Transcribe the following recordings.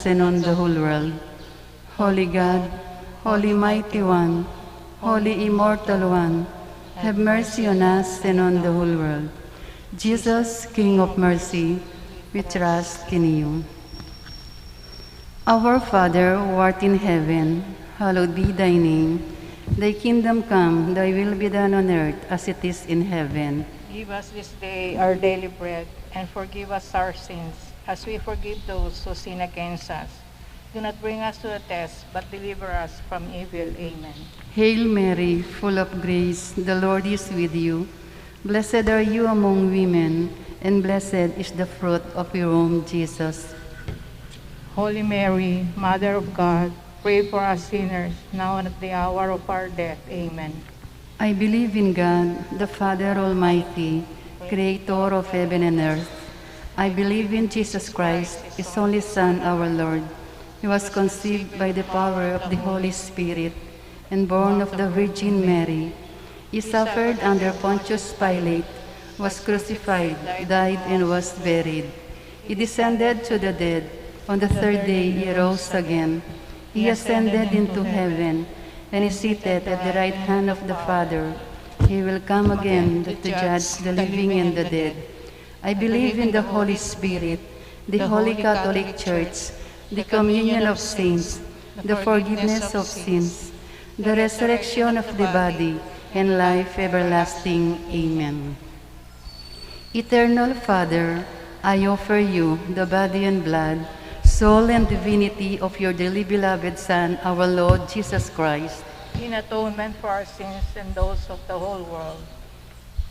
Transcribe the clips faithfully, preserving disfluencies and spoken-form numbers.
and on the whole world. Holy God, Holy Mighty One, Holy Immortal One, have mercy on us and on the whole world. Jesus, King of mercy, we trust in you. Our Father, who art in heaven, hallowed be thy name. Thy kingdom come, thy will be done on earth as it is in heaven. Give us this day our daily bread, and forgive us our sins, as we forgive those who sin against us. Do not bring us to a test, but deliver us from evil. Amen. Hail Mary, full of grace, the Lord is with you. Blessed are you among women, and blessed is the fruit of your womb, Jesus. Holy Mary, Mother of God, pray for us sinners, now and at the hour of our death. Amen. I believe in God, the Father Almighty, creator of heaven and earth. I believe in Jesus Christ, his only Son, our Lord. He was conceived by the power of the Holy Spirit and born of the Virgin Mary. He suffered under Pontius Pilate, was crucified, died, and was buried. He descended to the dead. On the third day he rose again. He ascended into heaven, and is seated at the right hand of the Father. He will come again to judge the living and the dead. I believe in the Holy Spirit, the Holy Catholic Church, the communion of saints, the forgiveness of sins, the resurrection of the body, and life everlasting. Amen. Eternal Father, I offer you the body and blood, soul and divinity of your dearly beloved Son, our Lord Jesus Christ, in atonement for our sins and those of the whole world.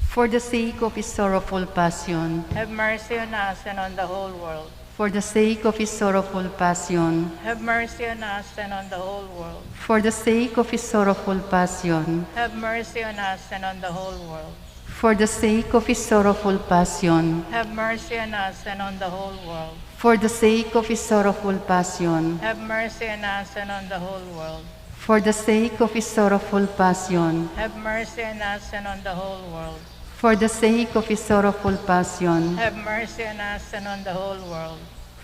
For the sake of his sorrowful passion. Have mercy on us and on the whole world. For the sake of his sorrowful passion. Have mercy on us and on the whole world. For the sake of his sorrowful passion. Have mercy on us and on the whole world. For the sake of his sorrowful passion. Have mercy on us and on the whole world. For the sake of his sorrowful passion. Have mercy on us and on the whole world. For the sake of his sorrowful passion. Have mercy on us and on the whole world. For the sake of his sorrowful passion. Have mercy on us and on the whole world.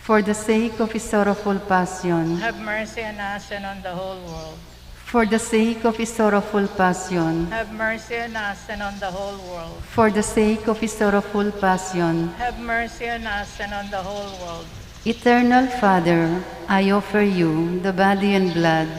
For the sake of his sorrowful passion. Have mercy on us and on the whole world. For the sake of his sorrowful passion. Have mercy on us and on the whole world. For the sake of his sorrowful passion. Have mercy on us and on the whole world. Eternal Father, I offer you the body and blood,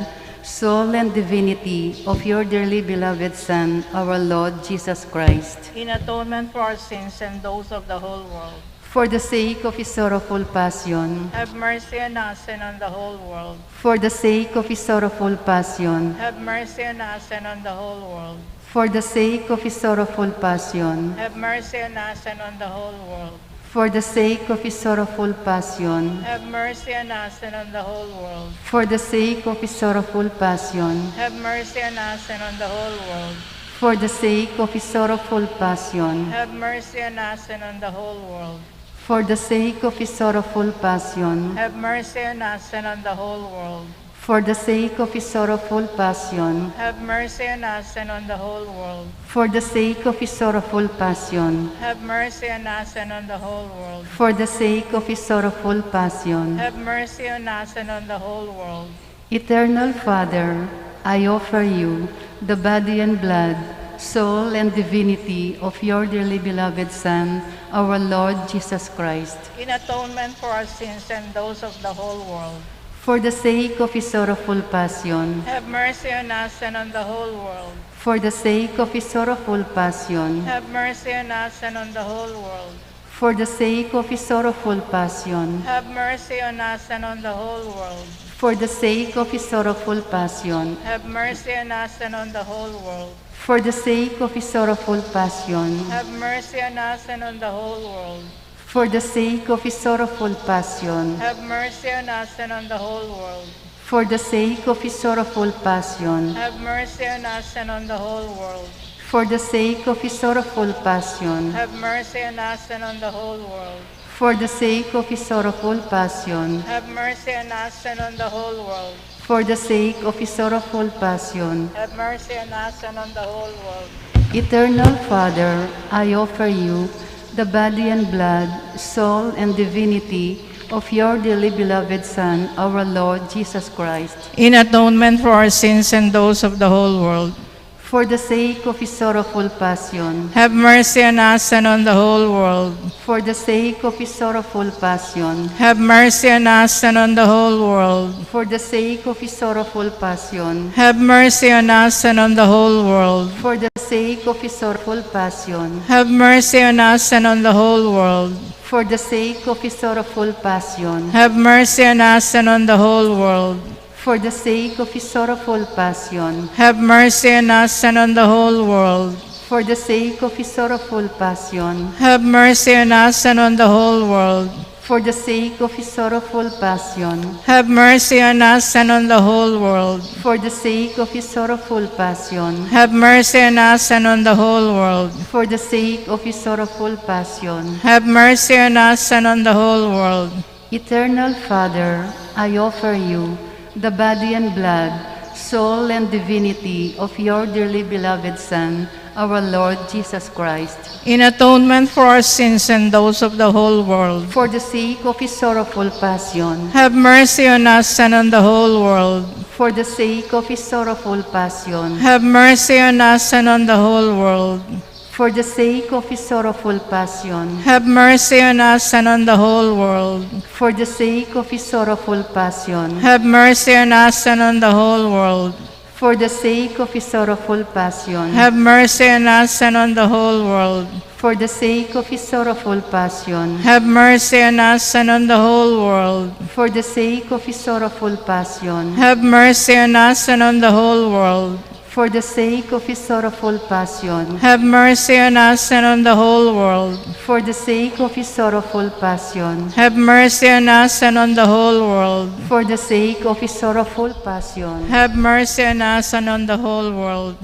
soul and divinity of your dearly beloved Son, our Lord Jesus Christ. In atonement for our sins and those of the whole world. For the sake of his sorrowful passion. Have mercy on us and on the whole world. For the sake of his sorrowful passion. Have mercy on us and on the whole world. For the sake of his sorrowful passion. Have mercy on us and on the whole world. For the sake of his sorrowful passion. Have mercy on us and on the whole world. For the sake of his sorrowful passion. Have mercy on us and on the whole world. For the sake of his sorrowful passion. Have mercy on us and on the whole world. For the sake of his sorrowful passion. Have mercy on us and on the whole world. For the sake of his sorrowful passion. Have mercy on us and on the whole world. For the sake of his sorrowful passion. Have mercy on us and on the whole world. For the sake of his sorrowful passion. Have mercy on us and on the whole world. Eternal Father, I offer you the body and blood, soul and divinity of your dearly beloved Son, our Lord Jesus Christ. In atonement for our sins and those of the whole world. For the sake of his sorrowful passion. Have mercy on us and on the whole world. For the sake of his sorrowful passion. Have mercy on us and on the whole world. For the sake of his sorrowful passion. Have mercy on us and on the whole world. For the sake of his sorrowful passion. Have mercy on us and on the whole world. For the sake of his sorrowful passion. Have mercy on us and on the whole world. For the sake of his sorrowful passion. Have mercy on us and on the whole world. For the sake of his sorrowful passion. Have mercy on us and on the whole world. For the sake of his sorrowful passion. Have mercy on us and on the whole world. For the sake of his sorrowful passion. Have mercy on us and on the whole world. For the sake of his sorrowful passion. Have mercy on us and on the whole world. Eternal Father, I offer you the body and blood, soul and divinity of your dearly beloved Son, our Lord Jesus Christ. In atonement for our sins and those of the whole world. For the sake of his sorrowful passion. Have mercy on us and on the whole world. For the sake of his sorrowful passion. Have mercy on us and on the whole world. For the sake of his sorrowful passion. Have mercy on us and on the whole world. For the sake of his sorrowful passion. Have mercy on us and on the whole world. For the sake of his sorrowful passion. Have mercy on us and on the whole world. For the sake of his sorrowful passion. Have mercy on us and on the whole world. For the sake of his sorrowful passion. Have mercy on us and on the whole world. For the sake of his sorrowful passion. Have mercy on us and on the whole world. For the sake of his sorrowful passion. Have mercy on us and on the whole world. For the sake of his sorrowful passion. Have mercy on us and on the whole world. Eternal Father, I offer you the body and blood, soul and divinity of your dearly beloved Son, our Lord Jesus Christ. In atonement for our sins and those of the whole world. For the sake of his sorrowful passion. Have mercy on us and on the whole world. For the sake of his sorrowful passion. Have mercy on us and on the whole world. For the sake of his sorrowful passion. Have mercy on us and on the whole world. For the sake of his sorrowful passion. Have mercy on us and on the whole world. For the sake of his sorrowful passion. Have mercy on us and on the whole world. For the sake of his sorrowful passion. Have mercy on us and on the whole world. For the sake of his sorrowful passion. Have mercy on us and on the whole world. For the sake of his sorrowful passion. Have mercy on us and on the whole world. For the sake of his sorrowful passion. Have mercy on us and on the whole world. For the sake of his sorrowful passion. Have mercy on us and on the whole world.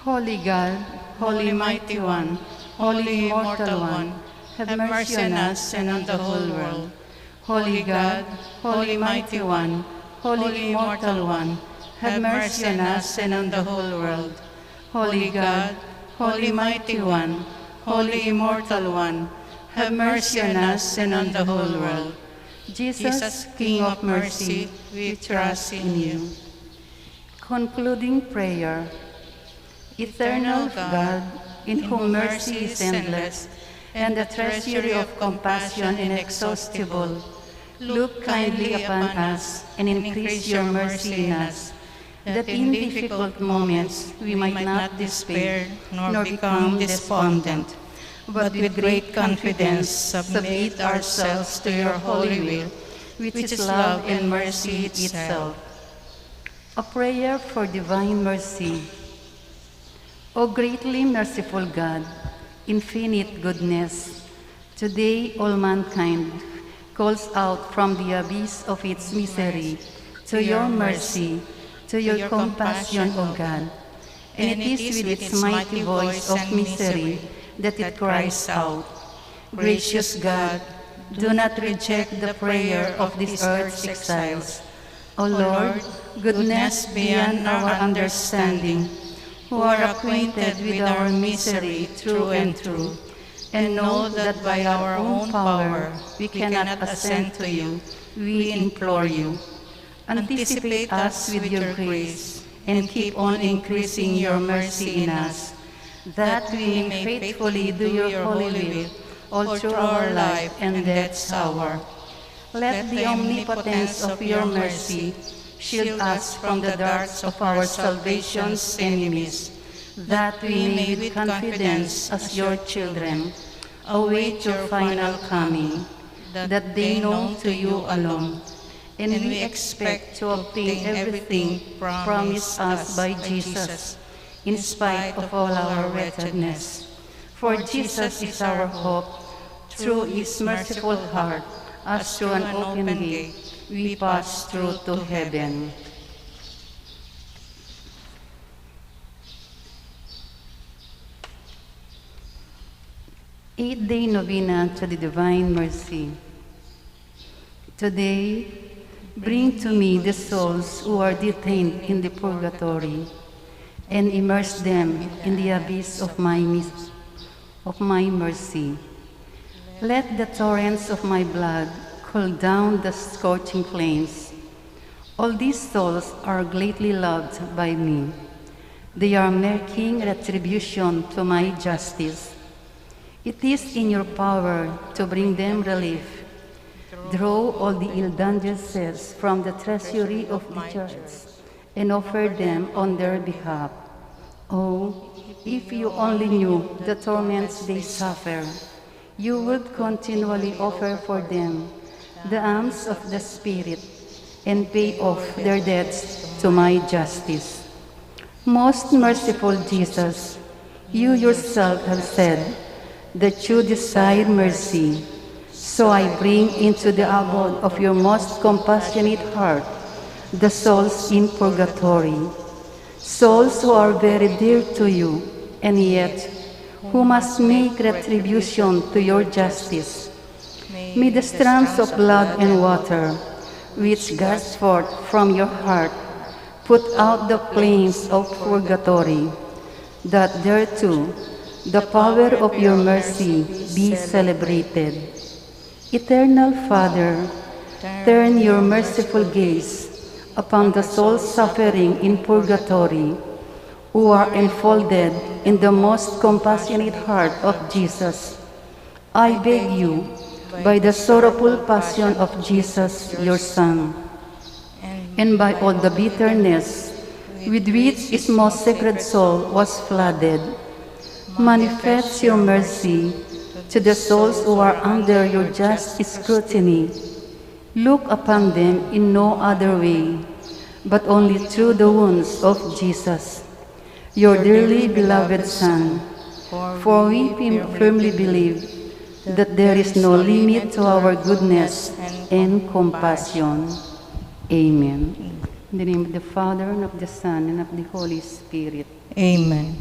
Holy God, Holy Mighty One, Holy Immortal One, have mercy on us and on the whole world. Holy God, Holy Mighty One, Holy Immortal One, have mercy on us and on the whole world. Holy God, Holy Mighty One, Holy Immortal One, have mercy on us and on the whole world. Jesus, King of mercy, we trust in you. Concluding prayer. Eternal God, in whom mercy is endless, and the treasury of compassion inexhaustible, look kindly upon us and increase your mercy in us, that in difficult moments we might not despair nor become despondent, but with great confidence submit ourselves to your holy will, which is love and mercy itself. A prayer for divine mercy. O greatly merciful God, infinite goodness, today all mankind calls out from the abyss of its misery to your mercy, to your compassion, O God. And it is with its mighty voice of misery that it cries out. Gracious God, do not reject the prayer of this earth's exiles. O Lord, goodness beyond our understanding, who are acquainted with our misery through and through, and know that by our own power we cannot ascend to you, we implore you. Anticipate us with your grace, and keep on increasing your mercy in us, that we may faithfully do your holy will all through our life and death's hour. Let the omnipotence of your mercy shield us from the darts of our salvation's enemies, that we may with confidence, as your children, await your final coming, that day known to you alone. And we expect to obtain everything promised us by Jesus, in spite of all our wretchedness. For Jesus is our hope, through his merciful heart, as through an open gate, we pass through to heaven. Eighth Day Novena to the Divine Mercy. Today, bring to me the souls who are detained in the purgatory, and immerse them in the abyss of my mis-, of my mercy. Let the torrents of my blood Pull down the scorching flames. All these souls are greatly loved by me. They are making retribution to my justice. It is in your power to bring them relief. Draw all the indulgences from the treasury of the church and offer them on their behalf. Oh, if you only knew the torments they suffer, you would continually offer for them the alms of the Spirit and pay off their debts to my justice. Most merciful Jesus, you yourself have said that you desire mercy, so I bring into the abode of your most compassionate heart the souls in purgatory, souls who are very dear to you, and yet who must make retribution to your justice. May the streams of blood and water, which gush forth from your heart, put out the flames of purgatory, that there too the power of your mercy be celebrated. Eternal Father, turn your merciful gaze upon the souls suffering in purgatory, who are enfolded in the most compassionate heart of Jesus. I beg you, by the sorrowful passion of Jesus, your Son, and by all the bitterness with which his most sacred soul was flooded, manifest your mercy to the souls who are under your just scrutiny. Look upon them in no other way, but only through the wounds of Jesus, your dearly beloved Son, for we fir-, firmly believe that there is no limit to our goodness and compassion. Amen. In the name of the Father, and of the Son, and of the Holy Spirit. Amen.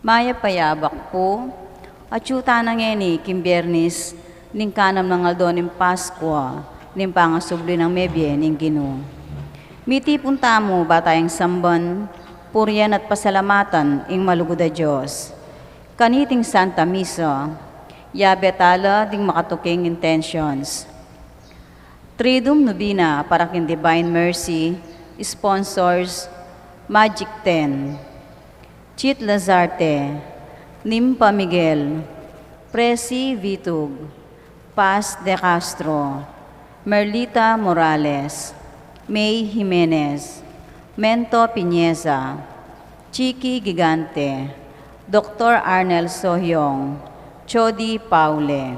Mayap a yabak pu. Atyu tana ngeni king Biernis ning kanam nang aldo ning Paskua, ning pangasubli nang mebie ning Ginu. Mitipun tamu ba tayang samban, purian at pasalamatan ing malugud a Dios. Kaniting Santa Misa, yabe tala ding makatuking intentions. Triduum Novena para king Divine Mercy, sponsors, Magic Ten, Chit Lazarte, Nympha Miguel, Presi Vitug, Paz de Castro, Merlita Morales, May Jimenez, Mento Piñeza, Chicky Gigante, Doktor Arnel Sohyong, Chody Paule.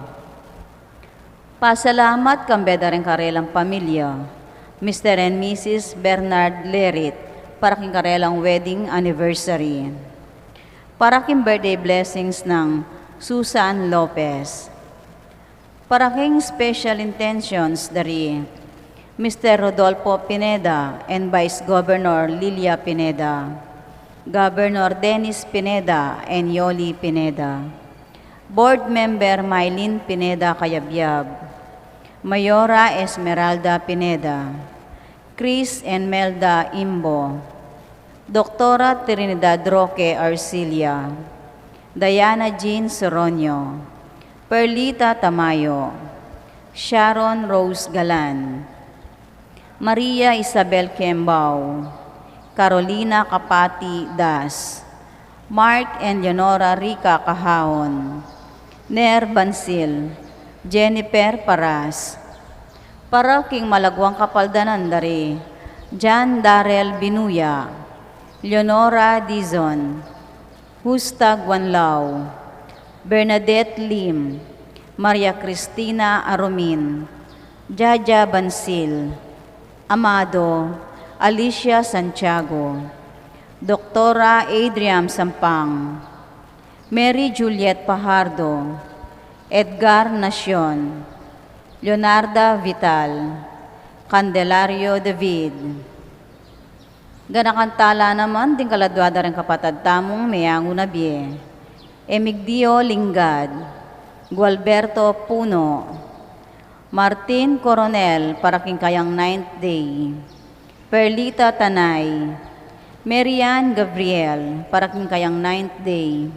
Pasalamat kambe da ring karelang pamilya, Mister and Missus Bernard Lerit, para king karelang wedding anniversary. Para king birthday blessings nang Susan Lopez. Para king special intentions dari Mister Rodolfo Pineda and Vice Governor Lilia Pineda, Governor Dennis Pineda and Yoli Pineda, Board Member Mylene Pineda Cayabyab, Mayora Esmeralda Pineda, Chris and Melda Imbo, Doktora Trinidad Roque Arcilla, Diana Jean Soronio, Perlita Tamayo, Sharon Rose Galan, Maria Isabel Kembao, Carolina Capati Das, Mark and Leonora Rica Cajaon, Ner Bansil, Jennifer Paras, para king malaguang kapaldanan dari John Darrell Binuya, Leonora Dizon, Justa Guanlao, Bernadette Lim, Maria Cristina Arumin, Jaja Bansil, Amado, Alicia Santiago, Doktora Adrian Sampang, Mary Juliet Fajardo, Edgar Nacion, Leonarda Vital, Candelario David. Ganakan tala naman ding kaladua da ring kapatad tamung meangu na bie. Emigdio Lingad, Gualberto Puno, Martin Coronel para king kayang ninth day, Perlita Tanay, Marian Gabriel para king kayang ninth day,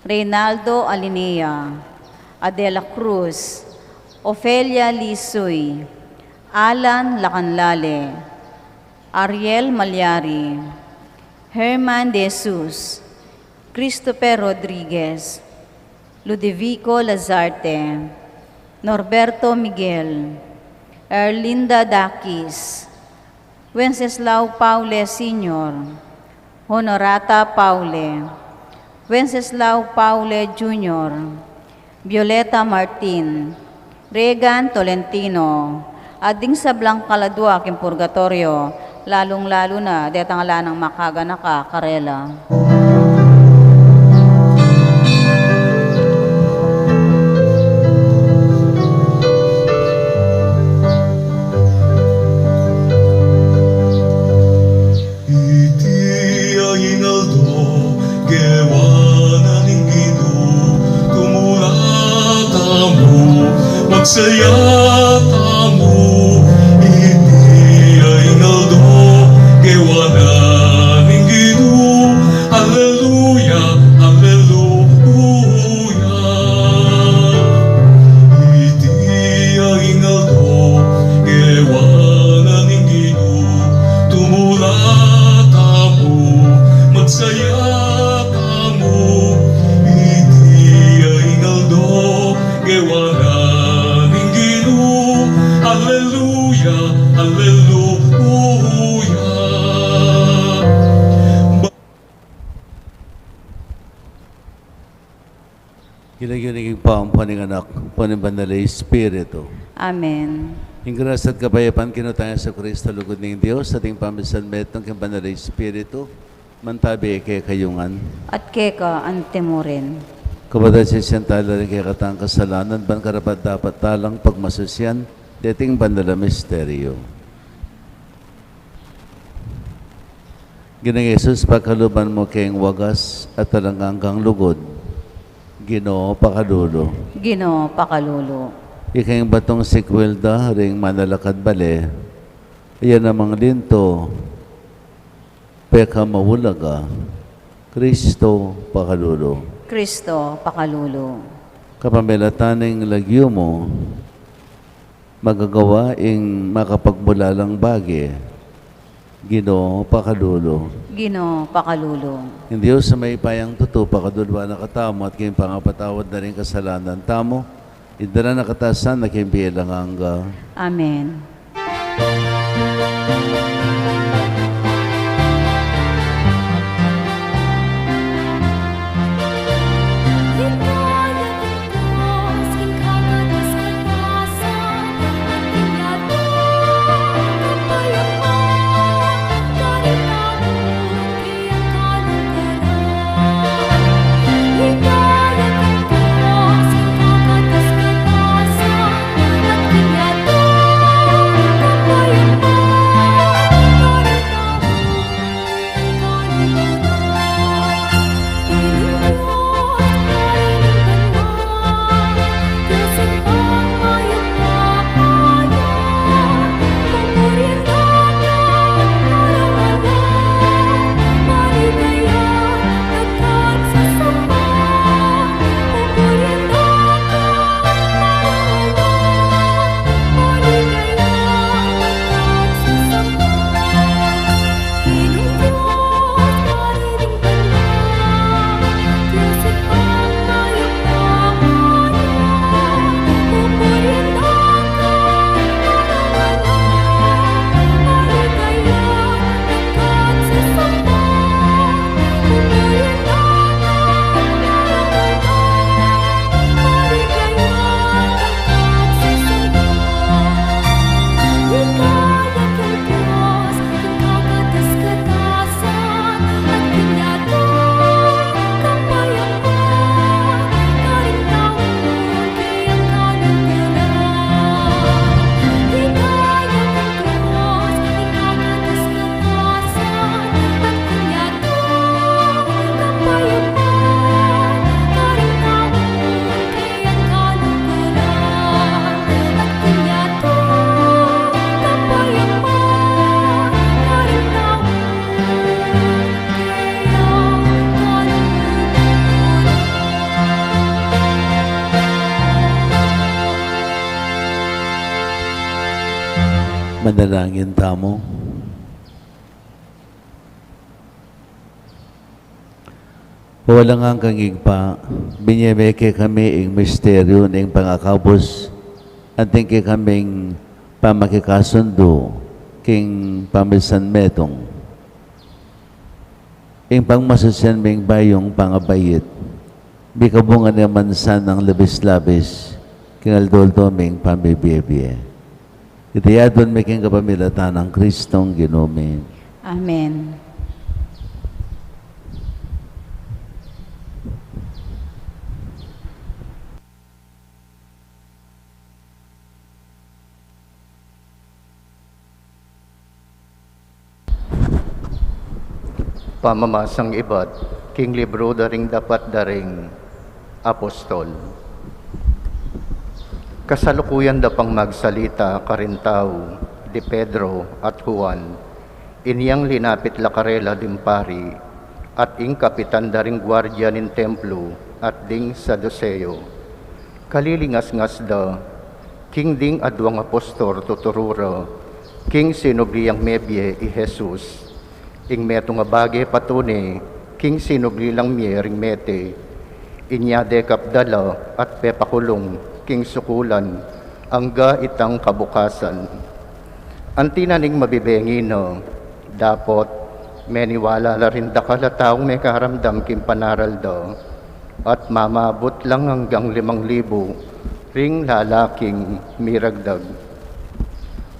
Reynaldo Alinea, Adela Cruz, Ofelia Lisuy, Alan Lacanlale, Ariel Malyari, Herman De Jesus, Christopher Rodriguez, Ludovico Lazarte, Norberto Miguel, Erlinda Dakis, Wenceslao Paule Senior, Honorata Paule, Wenceslao Paule Junior, Violeta Martin, Regan Tolentino, at ding sablang kaladua king purgatorio, lalung-lalu na detang ala nang makaganaka karela. Iti ing aldo, gewa na ning Ginu, tumula tamu, magsaya tamu. Iti ing aldo, gewa na ning Ginu, aleluya, aleluya. Iti ing aldo, gewa na ning Ginu, tumula tamu, magsaya tamu. Iti ing aldo, gewa na ning Ginu, aleluya, aleluya. King lagyu ning Ibpa, ampo ning Anak, ampo ning Banal a Espiritu. Amen. Ing grasya at kapayapan king Ginu tang Jesucristo, lugud ning Dios, at ing pamisan metung king Banal a Espiritu, mantabi kekayu ngan. At keka antimurin. Kapatad, sisian tala ring kekatang kasalanan, ban karapat-dapat talang pagmasusyan deting banal a misteryo. Ginung Jesus, pakaluban mu keng wagas at alang anggang lugud. Ginu, pakalulu. Ginu, pakalulu. Ikeng batung sikwil da ring manalakad bale, iya namang linto, pekamaulaga. Kristo, pakalulu. Kristo, pakalulu. Kapamilatan ning lagyu mu, magagawa ing makapagmulalang bage. Ginu, pakalulu. Ginu, pakalulu. Ing Dios a mayupayang tutu, pakaluluan na katamu at king pangapatawad na ring kasalanan tamu, idala na katamu sana king bie alang angga. Amen. Manalangin tamu. O alang anggang Ibpa, binie mu kekami ing misteryu ning pangakabus, anting kekaming pamakikasundu king pamisanmetung. Ing pangmasusyan ming bayung pangabait, mikabunga ne man sanang labis-labis king aldo-aldo ming pamibie-bie. Iti adwan mi king kapamilatan nang Kristong Ginu mi. Amen. Pamamasang ibat king libru da ring dapat da ring apostol. Kasalukuyan da pang magsalita karing tau di Pedro at Juan, inyang linapit la karela ding pari at ing kapitan da ring guardia ning templo at ding Saduseo. Kalilingasngas da king ding aduang apostol tuturu ra king sinubli yang mebie i Jesus. Ing metung a bage patune king sinubli lang mie ring mete, inya dekap da la at pepakulung king sukulan angga itang kabukasan. Anti na ning mabibengi na, dapot meniwala la ring dakal a taung mekaramdam king panaral da, at mamabut lang anggang limang libu ring lalaking miragdag.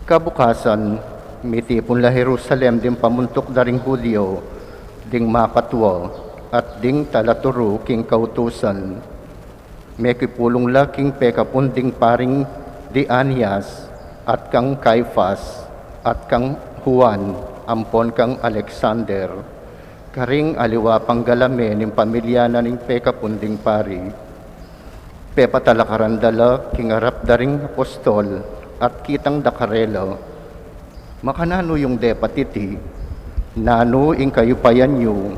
Kabukasan, mitipun la Jerusalem ding pamuntuk da ring Judio, ding makatua, at ding talaturu king kautusan. Mekipulung la king pekapun ding paring di Ananias, at kang Caifas, at kang Juan, ampon kang Alexander, karing aliwa pang galame ning pamilya na ning pekapun ding pari. Pepatalakaran da la king arap da ring apostol, at kitang da karela, "Makananu yung depat iti? Nanu ing kayupayan yu,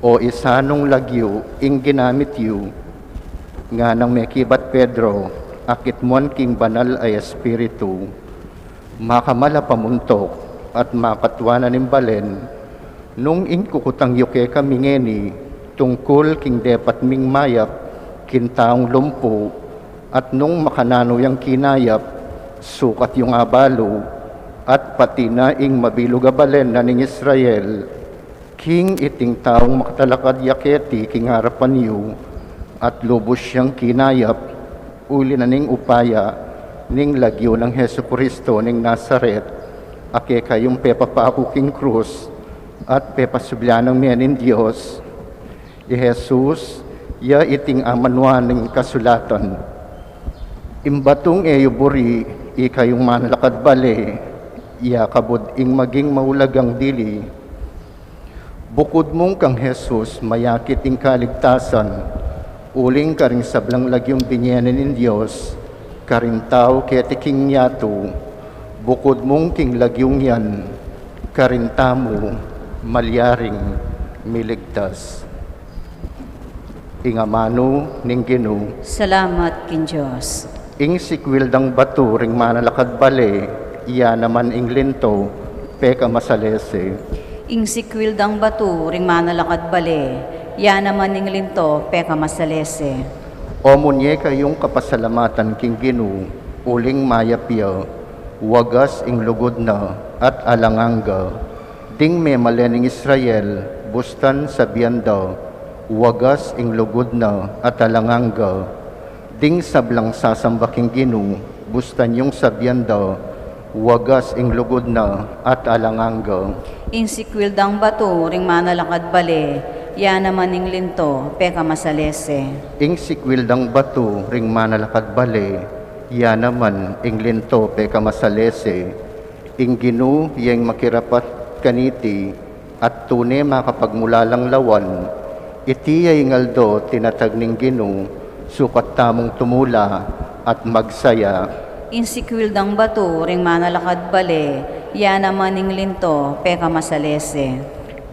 o isanung lagyu ing ginamit yu?" Nganang mekibat Pedro, akit muan king Banal a Espiritu, "Makamala pamuntuk at makatua na ning balen, nung ing kukutang yu kekami ngeni tungkul king depat ming mayap king taung lumpu, at nung makananu yang kinayap, sukat yung abalu, at pati na ing mabilug a balen na ning Israel, king iting taung makatalakad ya keti king arapan yu, at lubus yang kinayap, uli na ning upaya ning lagyu nang Jesucristo ning Nazaret, a kekayung pepapaku king krus, at pepasubli nang mie ning Dios. I Jesus ya iting amanuan ning kasulatan. Ing batung e yu buri, ikayung manalakad bale, ya kabud ing maging maulagang dili. Bukud mung kang Jesus mayakit ing kaligtasan, uling karing sablang lagyung binie na ning Dios karing tau keti king yatu, bukud mung king lagyung yan, karin tamu malyaring miligtas. Ing amanu ning Ginu. Salamat king Dios. Ing sikwil dang batu ring manalakad bale, ya naman ing linto pekamasalese. Ing sikwil dang batu ring manalakad bale, ya naman ing linto pekamasalese. O munye kayung kapasalamatan king Ginu, uling mayap ya, wagas ing lugud na at alang angga. Ding memalen ning Israel, bustan sabian da, wagas ing lugud na at alang angga. Ding sablang sasamba king Ginu, bustan yung sabian da, wagas ing lugud na at alang angga. Ing sikwil dang batu ring manalakad bale, ya naman ing linto pekamasalese. Ing sikwil dang batu ring manalakad bale, ya naman ing linto pekamasalese. Ing Ginu ya ing makirapat kaniti, at tune makapagmulalang lawan. Iti ya ing aldo tinatag ning Ginu, sukat tamung tumula at magsaya. Ing sikwil dang batu ring manalakad bale, ya naman ing linto pekamasalese.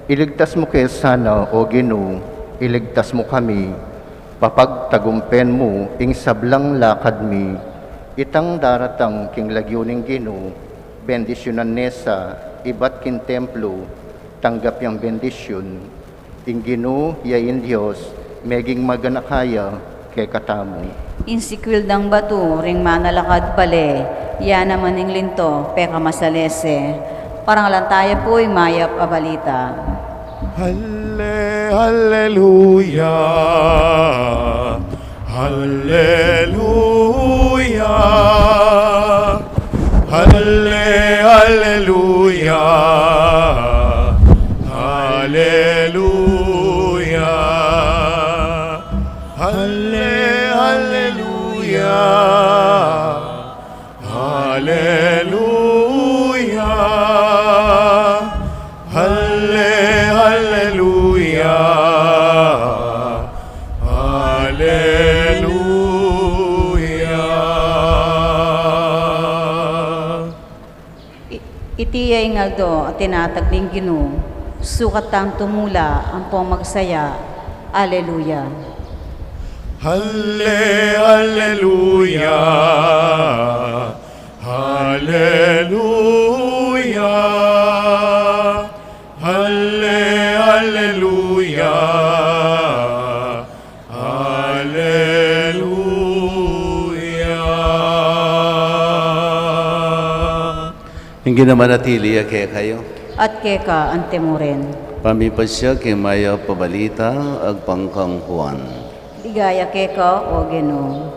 Iligtas mu ke sana, O Ginu, iligtas mu kami, papagtagumpen mu ing sablang lakad mi. Itang daratang king lagyu ning Ginu, Bendisyunan ne sa ibat king templo, tanggap yang bendisyun. Ing Ginu, ya ing Dios, meging maganaka ya kekatamu. Ing sikwil dang batu ring manalakad bale, ya naman ing linto pekamasalese. Parangalan taya pu ing mayap a balita. Halle-, halleluya. Halleluya. Halle-, halleluya. Halleluya. Halle-, halleluya. Halleluya. Halle-, halleluya. Halleluya. I-, iti ya ing aldo a tinatag ning Ginu, sukat tang tumula ampong magsaya. Aleluya. Halle-, halleluya. Haleluya. Halle-, haleluya. Haleluya. Ing Ginu manatili ya kekayu. At keka antimurin. Pamipasya king mayap a balita agpang kang Juan. Ligaya keka, o Ginu.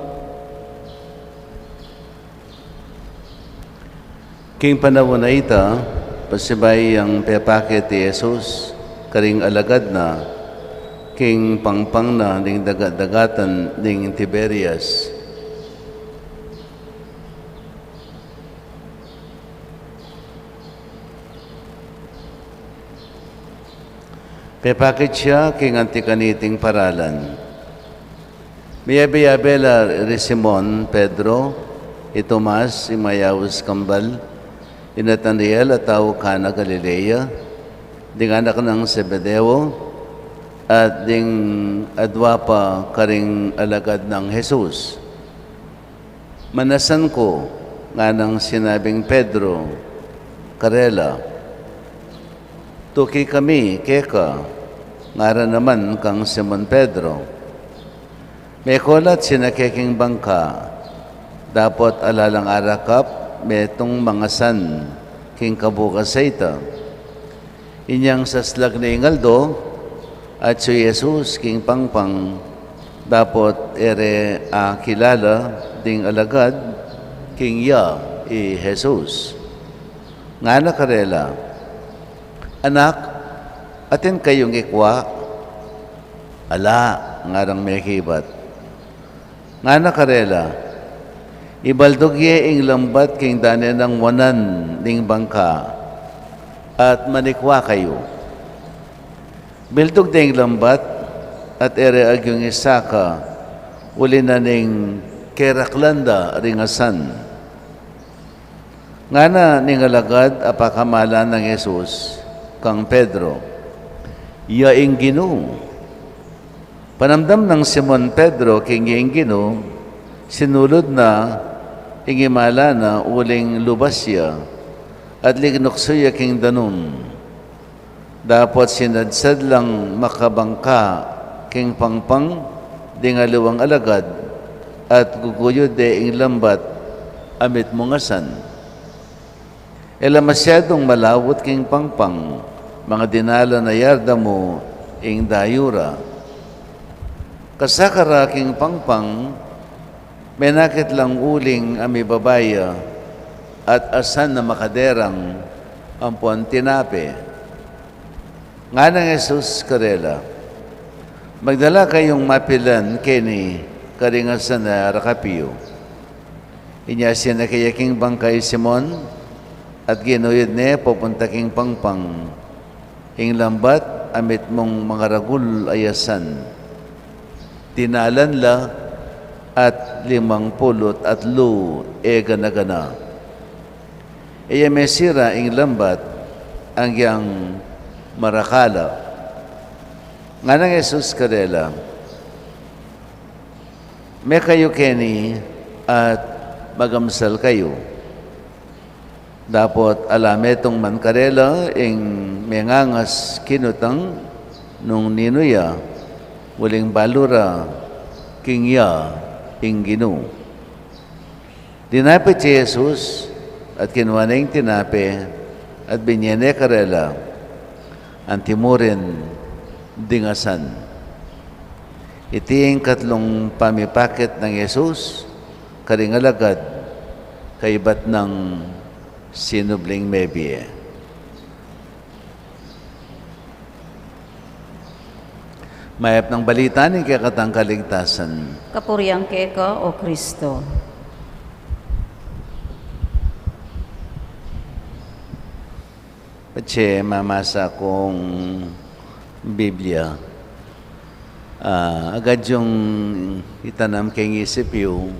King panaun a ita, pasibayu yang pepakit i Jesus karing alagad na king pangpang na ning dagat-dagatan ning Tiberias. Pepakit ya king anti kaniting paralan. Miyabe-yabe la ri Simon Pedro, i Tomas, i mayaus kambal, i Natanael a tau Cana Galilea, ding anak nang Zebedeo, at ding adua pa karing alagad nang Jesus. Manasan ku, nganang sinabing Pedro karela. Tuki kami keka, ngara naman kang Simon Pedro. Mekol at sinake king bangka, dapot ala lang arakap metung mangasan king kabukas a ita. Inyang saslag ne ing aldo, atsu i Jesus king pangpang, dapot e re akilala ding alagad king iya i Jesus. Ngana karela, "Anak, atin kayung ikwa?" "Ala," ngarang mekibat. Ngana karela, "Ibaldug ye ing lambat king dane nang wanan ning bangka, at manikwa kayu." Bildug de ing lambat, at e re agyung isaka, uli na ning keraklan da ring asan. Ngana ning alagad a pakamalan nang Jesus kang Pedro, "Ya ing Ginu." Panamdam nang Simon Pedro king ya ing Ginu, sinulud na ing imala na uling lubas ya, at linuksu ya king danum. Dapot sinadsad lang makabangka king pangpang ding aliwang alagad, at guguyud de ing lambat a mitmung asan. E la masyadung malawut king pangpang, mga dinalan a yarda mu ing dayu ra. Kasaka ra king pangpang, menakit lang uling a mibaba ya, at asan a makaderang ampon tinape. Nganang Jesus karela, "Magdala kayung mapilan keni karing asan a arakap yu." Inya sinake ya king bangka i Simon, at ginuyud ne pupunta king pangpang. Ing lambat a mitmung mangaragul a asan, dinalan la, at limang pulu't atlu e gana-gana. E ya mesira ing lambat anggiyang marakala. Nganang Jesus karela, "Me kayu keni at magamsal kayu." Dapot ala metung man karela ing mengangas kinutang nung ninu ya, uling balu ra king iya ing Ginu. Dinapit ya i Jesus, at kinua ne ing tinape, at binie ne karela, anti murin ding asan. Iti ing katlung pamipakit nang Jesus karing alagad kaibat nang sinubling mebie. Mayap nang balita ning kekatang kaligtasan. Kapurian keka, O Kristo. Patse mamasa kung Biblia, ah, agad yung itanam keng isip yu,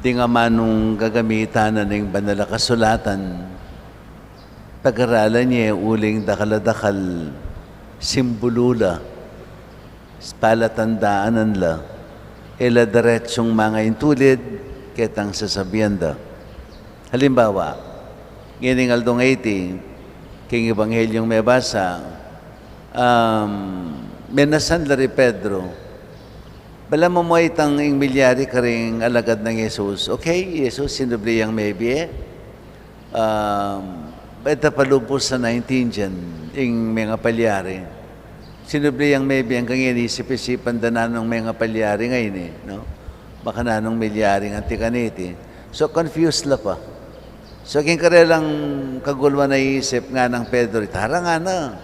ding amanung gagamitan na ning banal a kasulatan, pag-aralan ye uling dakal a dakal simbulu la, palatandaan la, e la diretsung mangaintulid ketang sasabian da. Halimbawa, ngening aldo ngeni, king Ebanghelyung mebasa, um, menasan la ri Pedro. Balamu mu itang ing milyari karing alagad nang Jesus. Okay, Jesus, sinubli yang mebie. Um, e ta pa lubus a naintindian ing mengapalyari. Sinubli yang mebie, anggang ngeni isip-isipan da nanung mengapalyari ngeni, no? Baka nanung milyari ngan ti kaniti. So, confused la pa. So, king karelang kaguluan a isip, ngana nang Pedro, "Tara ngana,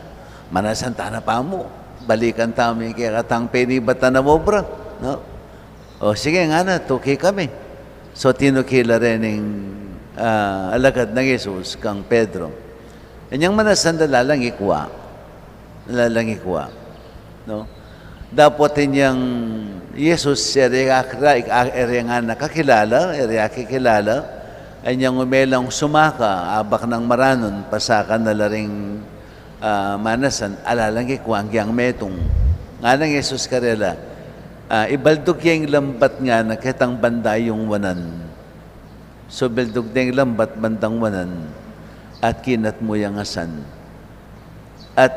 manasan tana pa mu. Balikan tamu ing kekatang penibatan a obra," no? "O sige," ngana, "tuki kami." So, tinuki la reng, ah, alagad nang Jesus kang Pedro. Inyang manasan da lalang ikwa. Lalang ikwa. No? Dapot inyang Jesus, e re akra-, e re ngana kakilala, e re akikilala, inyang umelang sumaka, abak nang maranun, pasakan na la ring, ah, manasan, alalang ikwa, anggang metung. Ngana nang Jesus karela, ah, "Ibaldug ye ing lambat," ngana, "ketang banda yung wanan." So, bildug ne ing lambat bandang wanan, at kinat mu yang asan. At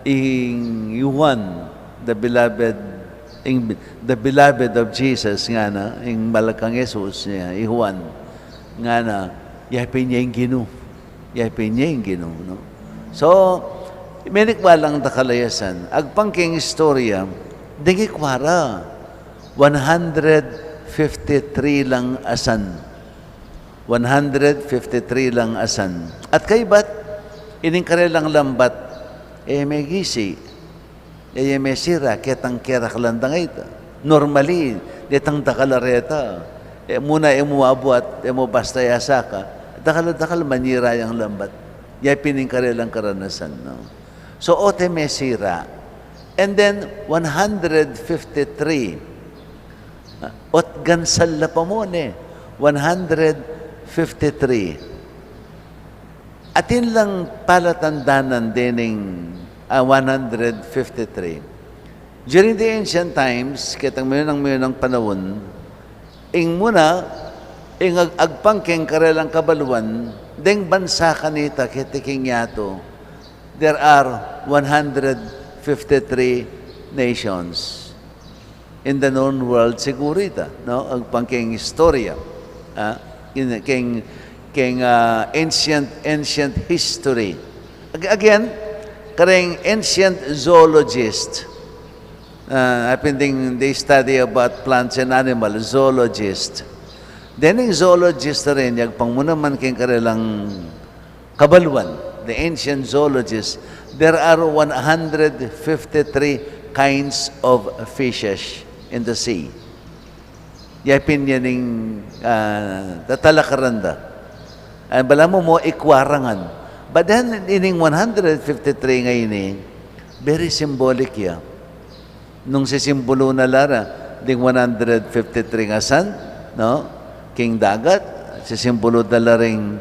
ing Juan, the beloved, ing, the beloved of Jesus, ngana, ing malakang Jesus niya, i Juan, ngana, "Ya pin ya ing Ginu. Ya pin ya ing Ginu," no? So, menikwa lang dakal a asan. Agpang king istorya, ding ikwa ra. One hundred fifty-three lang asan. One hundred fifty-three lang asan. At kaybat, ining karelang lambat, e, megisi, e, e, mesira, ketang keraklan da ngeni. Normally, detang dakal a reta. E mu na, e mu abuat, e mu basta ya saka. Dakal a dakal, manira yang lambat. Ya pin ing karelang karanasan, no? So, o't e mesira. And then, one hundred fifty-three. O't gansal la pa mu ne, one hundred fifty-three. Atin lang palatandanan dening, ah, one hundred fifty-three. During the ancient times, ketang miyunang-miyunang panaun, ing muna, ing ag-, agpang keng karelang kabaluan, deng bansa kanita keti king yatu, there are one hundred fifty-three nations. In the known world siguro ita, no? Agpang keng istorya, ah, in, keng, keng, ah, ancient, ancient history. Ag-, again, kareng ancient zoologist, ah, apin ding they study about plants and animals, zoologist. Then, ing zoologist rin, agpang mu naman keng karelang kabaluan, the ancient zoologists, there are one hundred fifty-three kinds of fishes in the sea. Ya pin yan ing, ah, tatalakaran da. Ay, balamu mu, ikwa ra ngan. But then, ining one hundred fifty-three ngeni, very symbolic ya. Nung sisimbulu na la ra ding one hundred fifty-three asan, no? King dagat, sisimbulu na la ring,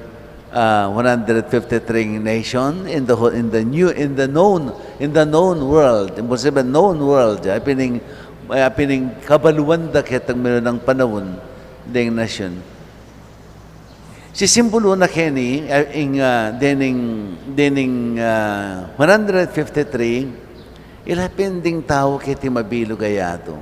ah, one hundred fifty-three nation in the whole, in the new, in the known, in the known world. Imposible known world. Ay, pining, ay, pining kabaluan da ketang miyunang panaun ding nation. Sisimbulu na keni, ah, ing, ah, dening, dening, ah, one hundred fifty-three, ila pin ding tau keti mabilug a yatu.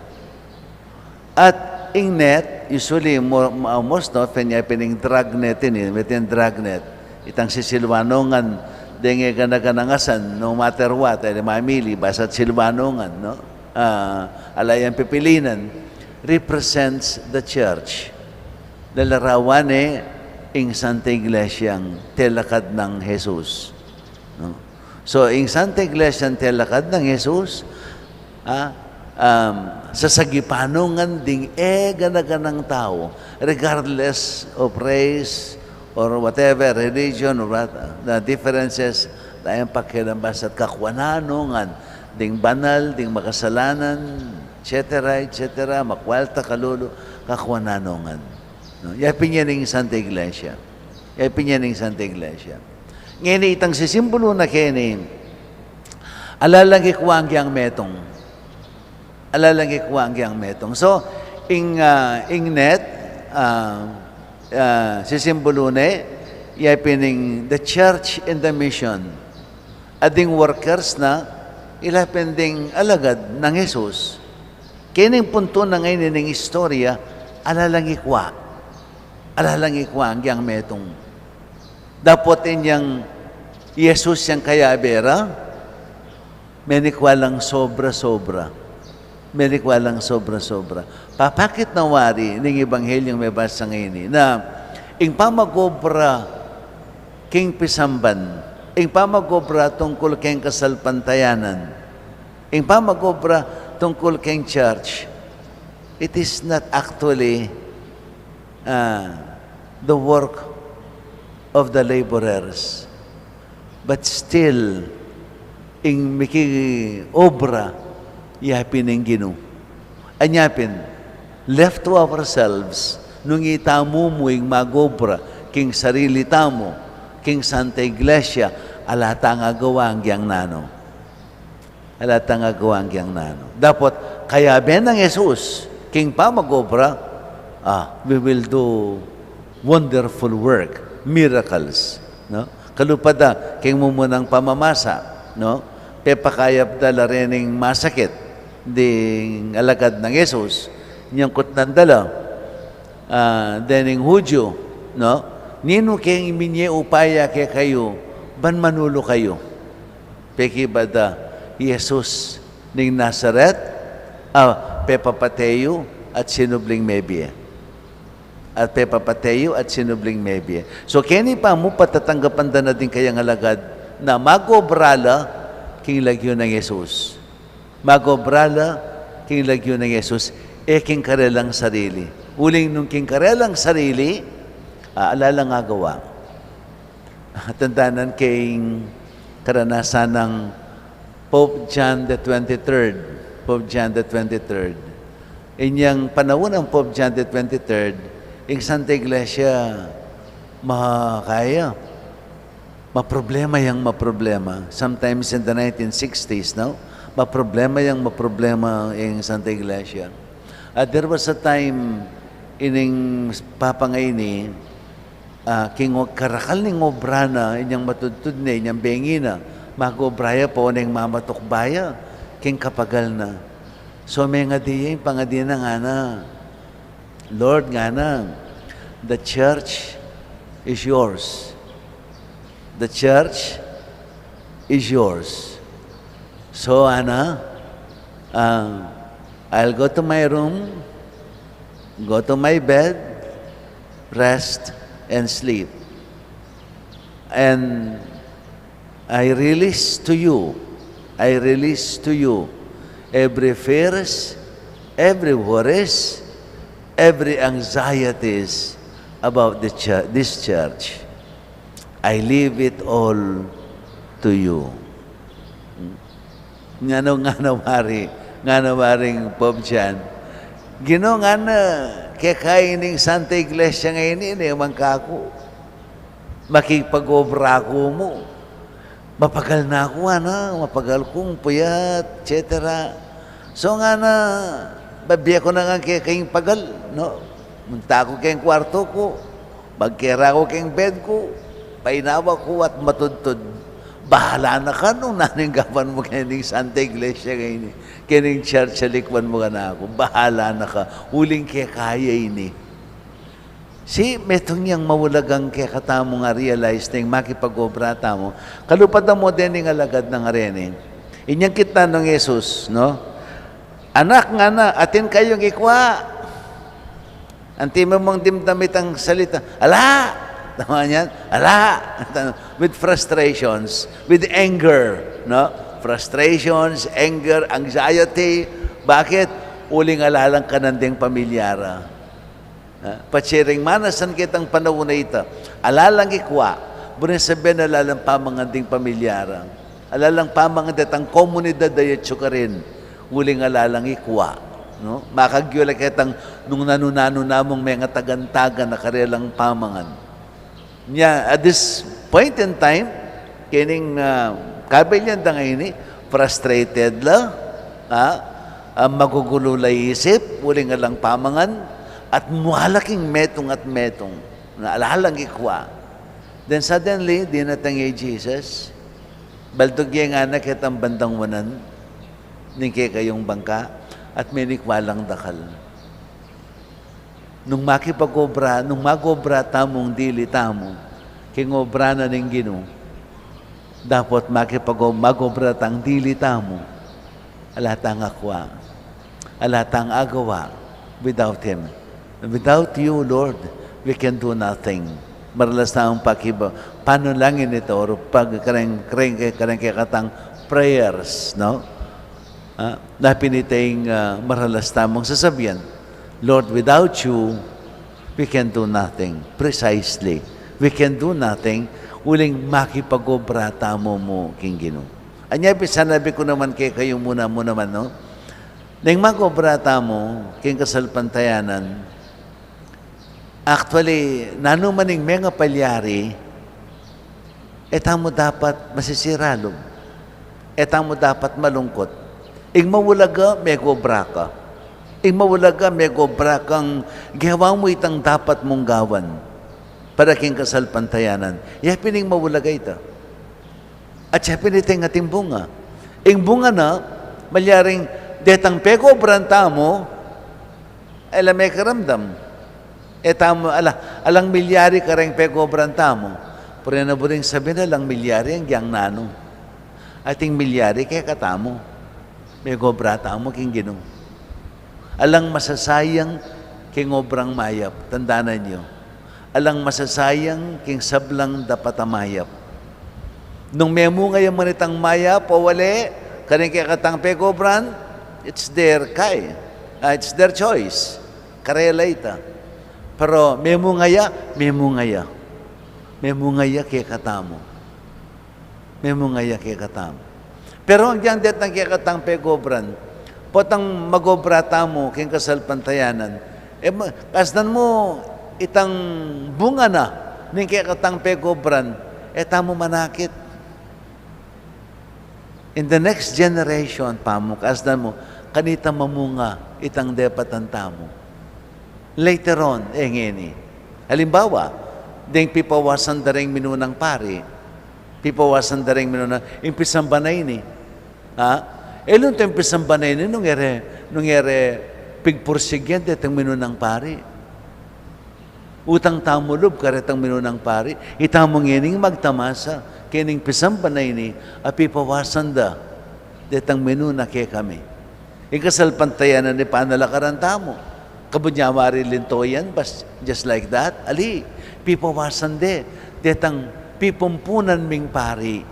At ing net, usually, mo-, ma-, most often, ya pin ing dragnet ini, metung dragnet. Itang sisilwanungan, deng e gana-ganang asan, no matter what, e mamili, basta't silwanungan, no? Ah, ala yang pipilinan, represents the church. Lalarawan ne ing Santa Iglesiang telakad nang Jesus. No? So, ing Santa Iglesiang telakad nang Jesus, ah, um, sasagipanungan ding e gana-ganang tau, regardless of race or whatever, religion or what, the differences, la yang pakialam basta't kakuananungan, ding banal, ding makasalanan, et cetera, et cetera, makwalta, kalulu, kakuananungan. No? Ya pin yan ing Santa Iglesia. Ya pin yan ing Santa Iglesia. Ngeni itang sisimbulu na keni, ala lang ikwa agyang metung. Ala lang ikwa agyang metung. So, ing, ah, ing net, ah, ah, sisimbulu ne, ya pin ing the church and the mission. At ding workers na, ila pin ding alagad nang Jesus. Keni ing puntu na ngeni ning istorya, ala lang ikwa. Ala lang ikwa agyang metung. Dapot inyang Jesus yang kayabe ra, menikwa lang sobra-sobra. Menikwa lang sobra-sobra. Papakit na wari ning Ebanghelyung mebasa ngeni na ing pamag-obra king pisamban, ing pamag-obra tungkul keng kasalpantayanan, ing pamag-obra tungkul keng church, it is not actually, ah, the work of the laborers. But still, ing mikiobra, ya pin ing Ginu. Anya pin, left to ourselves, nung itamu mu ing mag-obra king sarili tamu, king Santa Iglesia, ala tang agawa agyang nanu. Ala tang agawa agyang nanu. Dapot, kayabe nang Jesus king pamag-obra, ah, we will do wonderful work, miracles, no? Kalupa da king mumunang pamamasa, no? Pepakayap da la rening masakit, ding alagad nang Jesus, inyang kutnan da la, ah, dening Hudyu, no? Ninu keng minye upaya kekayu, ban manulu kayu? Pekibat da, Jesus ning Nazaret, a pepapate yu at sinubling mebie. At pepapate yu at sinubling mebie. So, keni pa mu patatanggapan da na ding kayang alagad na mag-obra la king lagyu nang Jesus. Mag-obra la king lagyu nang Jesus, e king karelang sarili. Uling nung king karelang sarili, ah, ala lang agawa. Tandanan ke ing karanasan nang Pope John the twenty-third. Pope John the twenty-third. Inyang panaun nang Pope John the twenty-third, ing Santa Iglesia, makaya, maproblema yang maproblema. Sometimes in the nineteen sixties, no? Maproblema yang maproblema ing Santa Iglesia. At there was a time, ining Papa ngeni, ah, king o-, karakal ning obra na, inyang matudtud ne, inyang bengi na, mag-obra ya pa o neng mamatukba ya, king kapagal na. So, mengadi ya, ing pangadi na ngana, "Lord," ngana, "the church is yours. The church is yours." So, ana, ah, "I'll go to my room, go to my bed, rest, and sleep. And I release to you, I release to you every fears, every worries, every anxieties about the chu-, this church. I leave it all to you." Ngana, ngana wari, ngana waring Pope John, "Ginu," ngana, "keka ining Santa Iglesia ngeni, ne man kaku. Makipag-obra ku mu. Mapagal na ku, ana, mapagal kung puyat, et cetera. So ngana, babie ku na ngan keka ing pagal, no? Munta ku keng kwartu ku, Pagkera ku keng bed ku, painawa ku at matudtud. Bahala na ka nung nanu ing gawan mu kening Santa Iglesia ngeni, kening church a likuan mu kanaku. Bahala na ka, uling keka ya ini. Si, metung yang maulagang kekatamung a-realize ning makipag-obra tamu. Kalupa tamu dening alagad nang areni. Inyang kitnan nong Jesus, no? Anak, ngana, atin kayung ikua. Antimo mung dimdam itang salita, ala! Tama niyan? Ala! With frustrations, with anger, no? Frustrations, anger, anxiety. Bakit? Uling ala lang kanan deng pamilya ra. Ah, patse ring manasan ketang panaun a ita. Ala lang ikua, buring sabian ala lang pamangan ding pamilya ra. Ala lang pamangan detang komunidad a yatsu karin. Uling ala lang ikua, no? Makagyu la ketang nung nanu-nanu namung menga tagan-tagan a karelang pamangan. Nya, at this point in time, kening, ah, kabilyan da ngeni, frustrated la, ah, ah, magugulu la isip, uling alang pamangan, at mualaking metung at metung, na ala lang ikua. Then suddenly, dinatang ya i Jesus, baldug ya ngana ketang bandang wanan ning kekayung bangka, at menikua lang dakal. Nung makipag-obra, nung mag-obra tamung dili tamu king obra na ning Ginu, dapot makipag-, mag-obra tang dili tamu, ala tang akua, ala tang agawa without Him. Without you, Lord, we can do nothing. Maralas tamung pakiba, panalangin ita, or pag kareng, kareng, kareng kekatang prayers, no? Ah, na pin ita ing, ah, maralas tamung sasabian, "Lord, without you, we can do nothing." Precisely. We can do nothing, uling makipag-obra tamu mu king Ginu. Anya pin sanabi ku naman kekayu muna, muna naman, no? Neng mag-obra tamu king kasalpantayanan, actually, nanu man ing mengapalyari, e tamu dapat masisira lub. E tamu dapat malungkut. Ing maulaga, meg-obra ka. Ing maulaga, meg-obra kang gewa mu itang dapat mung gawan para king kasalpantayanan. Ya pin ing maulaga ita. At ya pin ita ing ating bunga. Ing bunga na, malyaring detang peg-obran tamu, e la mekiramdam. E tamu, ala, alang milyari kareng peg-obran tamu. Pero e na buring sabian alang milyari agyang nanu. Ating milyari kekatamu. Meg-obra tamu king Ginu. Alang masasayang king obrang mayap. Tandanan yu. Alang masasayang king sablang dapat a mayap. Nung memunga ya man itang mayap o ali, kareng kekatang peg-obran, it's their kay, ah, it's their choice. Karela ita. Pero memunga ya, memunga ya. Memunga ya kekatamu. Memunga ya kekatamu. Pero agyang detang kekatang peg-obran, potang mag-obra tamu king kasalpantayanan, e, ma-, kasdan mu itang bunga na ning kekatang peg-obran, e tamu manakit. In the next generation, pamu, kasdan mu, kanita mamunga itang depatan tamu. Later on, e ngeni. Halimbawa, deng pipawasan da reng minunang pari. Pipawasan da reng minunang, ing pisamba na ini. Ha? E lunto ing pisamba na ini nung e re, nung e re pigpursig yan detang minunang pari. Utang tamu lub karetang minunang pari, itamu ngening magtamasa kening pisamba na ini a pipawasan da detang minuna kekami. Ing kasalpantayanan ipanalakaran tamu. Kabud nya wari linto yan, bas-, just like that. Ali, pipawasan de detang pipumpunan ming pari.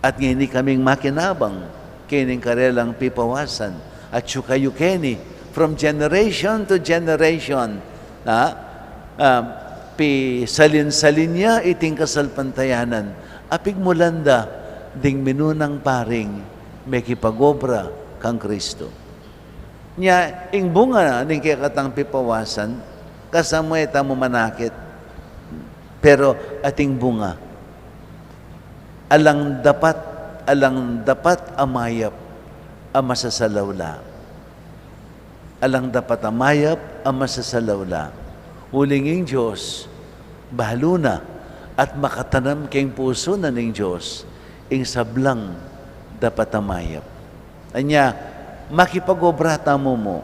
At ngeni kaming makinabang kening karelang pipawasan. At atyu kayu keni, from generation to generation, ha? Ah, pisalin-salin ya iting kasalpantayanan a pigmulan da ding minunang paring mekipag-obra kang Kristo. Nya, ing bunga ning kekatang pipawasan, kasdan mu e tamu manakit. Pero ating bunga, alang dapat, alang dapat a mayap a masasalawla. Alang dapat a mayap a masasalawla. Uling ing Dios, Balu na at makatanam king pusu na ning Dios ing sablang dapat a mayap. Anya, makipag-obra tamu mu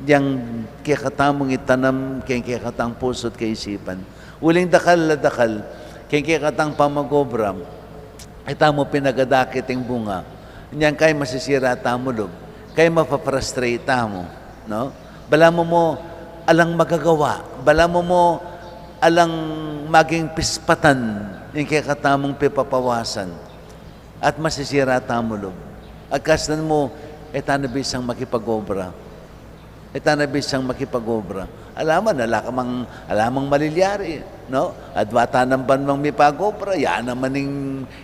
yang kekatamung itanam king kekatang pusu't kaisipan. Uling dakal a dakal king kekatang pamag-obra, e tamu pinagadakit ing bunga. Nyang kay masisira tamu lub, kay mafa-frustrate tamu, no? Balamu mu alang magagawa, balamu mu alang maging pispatan ing kekatamung pipapawasan, at masisira tamu lub. At kasnan mu, e ta na bisang makipag-obra. E ta na bisang makipag-obra. Ala man, ala ka mang, ala mang malilyari, no? Adwa ta nang banwang mipag-obra, ya naman ing,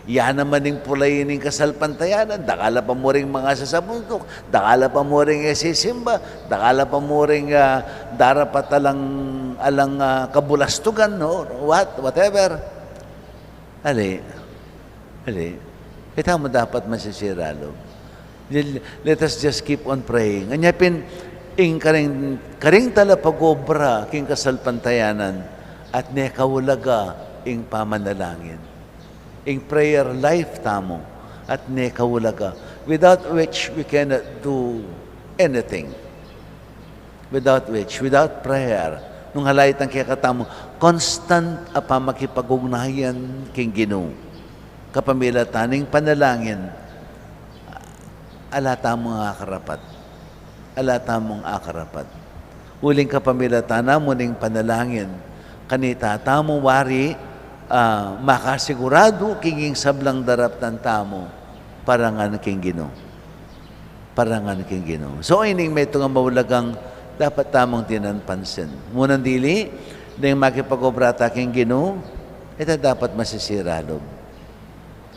ya naman ing pulay ning kasalpantayanan, dakal a pa mu ring mangasasabuntuk, dakal a pa mu ring e sisimba, dakal a pa mu ring, ah, darapat alang, alang, ah, kabulastugan, no? What, whatever. Ali, ali. E tamu dapat masisira lub. Let, let us just keep on praying. Anya pin, ing karing, karing talapag-obra king kasalpantayanan, at ne kaulaga ing pamanalangin. Ing prayer life tamu, at ne kaulaga. Without which we cannot do anything. Without which, without prayer, nung halait ing kekatamung constant a pamakipag-ugnayan king Ginu, kapamilatan ning panalangin, ala tamung akarapat. Ala tamung akarapat. Uling kapamilatan na mu ning panalangin, kanita tamu wari, ah, makasiguradu king ing sablang daraptan tamu, parangan king Ginu. Parangan king Ginu. So, ining metung a maulagang dapat tamung tinan pansin. Munang dili, deng makipag-obra ta king Ginu, e ta dapat masisira lub.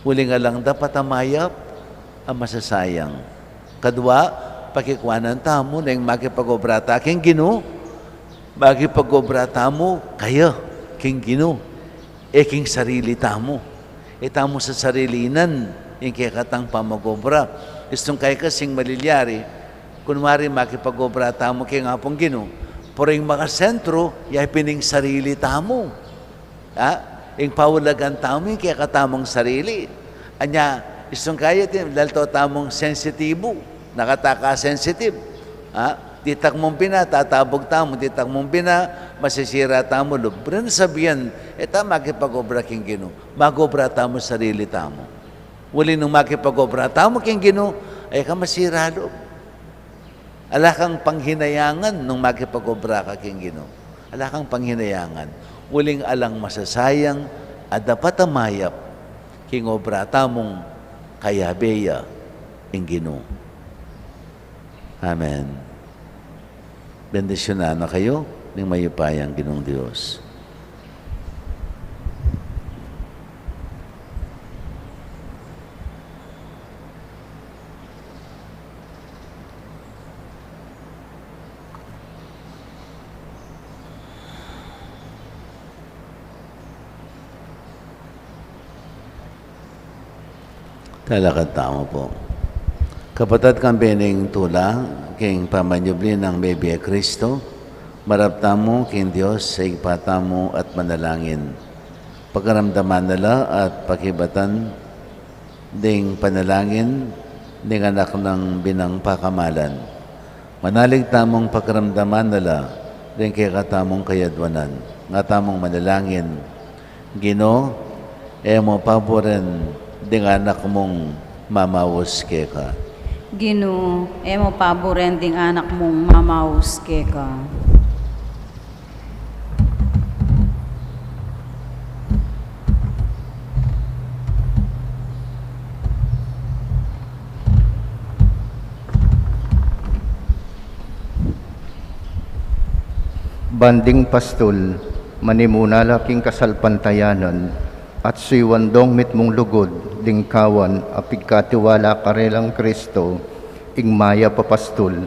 Uling alang dapat a mayap a masasayang. Kadwa, pakikuanan tamu, deng makipag-obra ta king Ginu, makipag-obra tamu kaya king Ginu. E king sarili tamu. E tamu sasarilinan ing kekatang pamag-obra. Istung kaya kasing malilyari, kunwari makipag-obra tamu king Apung Ginu, pero ing makasentru, ya pin ing sarili tamu. Ha? Ing paulagan tamu ing kekatamung sarili. Anya, istung kaya ti, lalto tamung sensitibo, nakataka sensitive. Ha? Ditak mung bina, tatabug tamu, ditak mung bina, masisira tamu lub. Bren sabian, e ta makipag-obra king Ginu, mag-obra tamu sarili tamu. Uli nung makipag-obra tamu king Ginu, e ka masira lub. Ala kang panghinayangan nung makipag-obra ka king Ginu. Ala kang panghinayangan. Uling alang masasayang a dapat a mayap king obra tamung kayabe ya ing Ginu. Amen. Bendisyunan na kayu ning mayupayang Ginung Dios. Talakad tamu pu. Kapatad, kambe ning tula king pamanyubli nang mebie Kristo, marap tamu king Dios a Ibpa tamu at manalangin. Pakaramdaman na la at pakibatan ding panalangin ning anak nang binang pakamalan. Manalig tamung pakaramdaman na la ding kekatamung kayadwanan. Nga tamung manalangin, Ginu, e mu paburen ding anak mung mamaus keka. Ginu, e mu paburen ding anak mung mamaus keka. Ban ding pastul, manimuna la king kasalpantayanan, at suyuan dong mitmung lugud ding kawan a pigkatiwala karelang Kristo, ing mayap a pastul,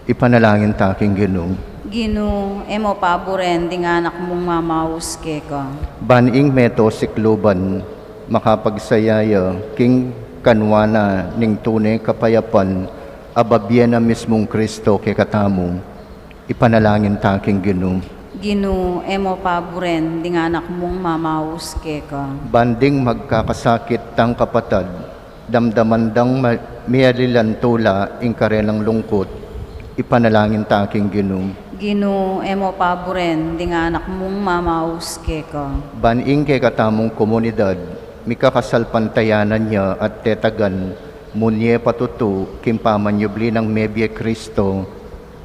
ipanalangin ta king Ginu. Ginu, e mu paburen ding anak mung mamaus keka. Ban ing meto sikluban, makapagsaya ya king kanwa na ning tune kapayapan, a babie na mismung Kristo kekatamu, ipanalangin ta king Ginu. Ginu, e mu paburen ding anak mung mamaus keka. Ban ding magkakasakit tang kapatad, damdaman dang ma-, mialilan tula ing karenang lungkut, ipanalangin ta king Ginu. Ginu, e mu paburen ding anak mung mamaus keka. Ban ing kekatamung komunidad, mikakasalpantayanan ya at tetagan, munye patutu king pamanyubli nang mebie Kristo,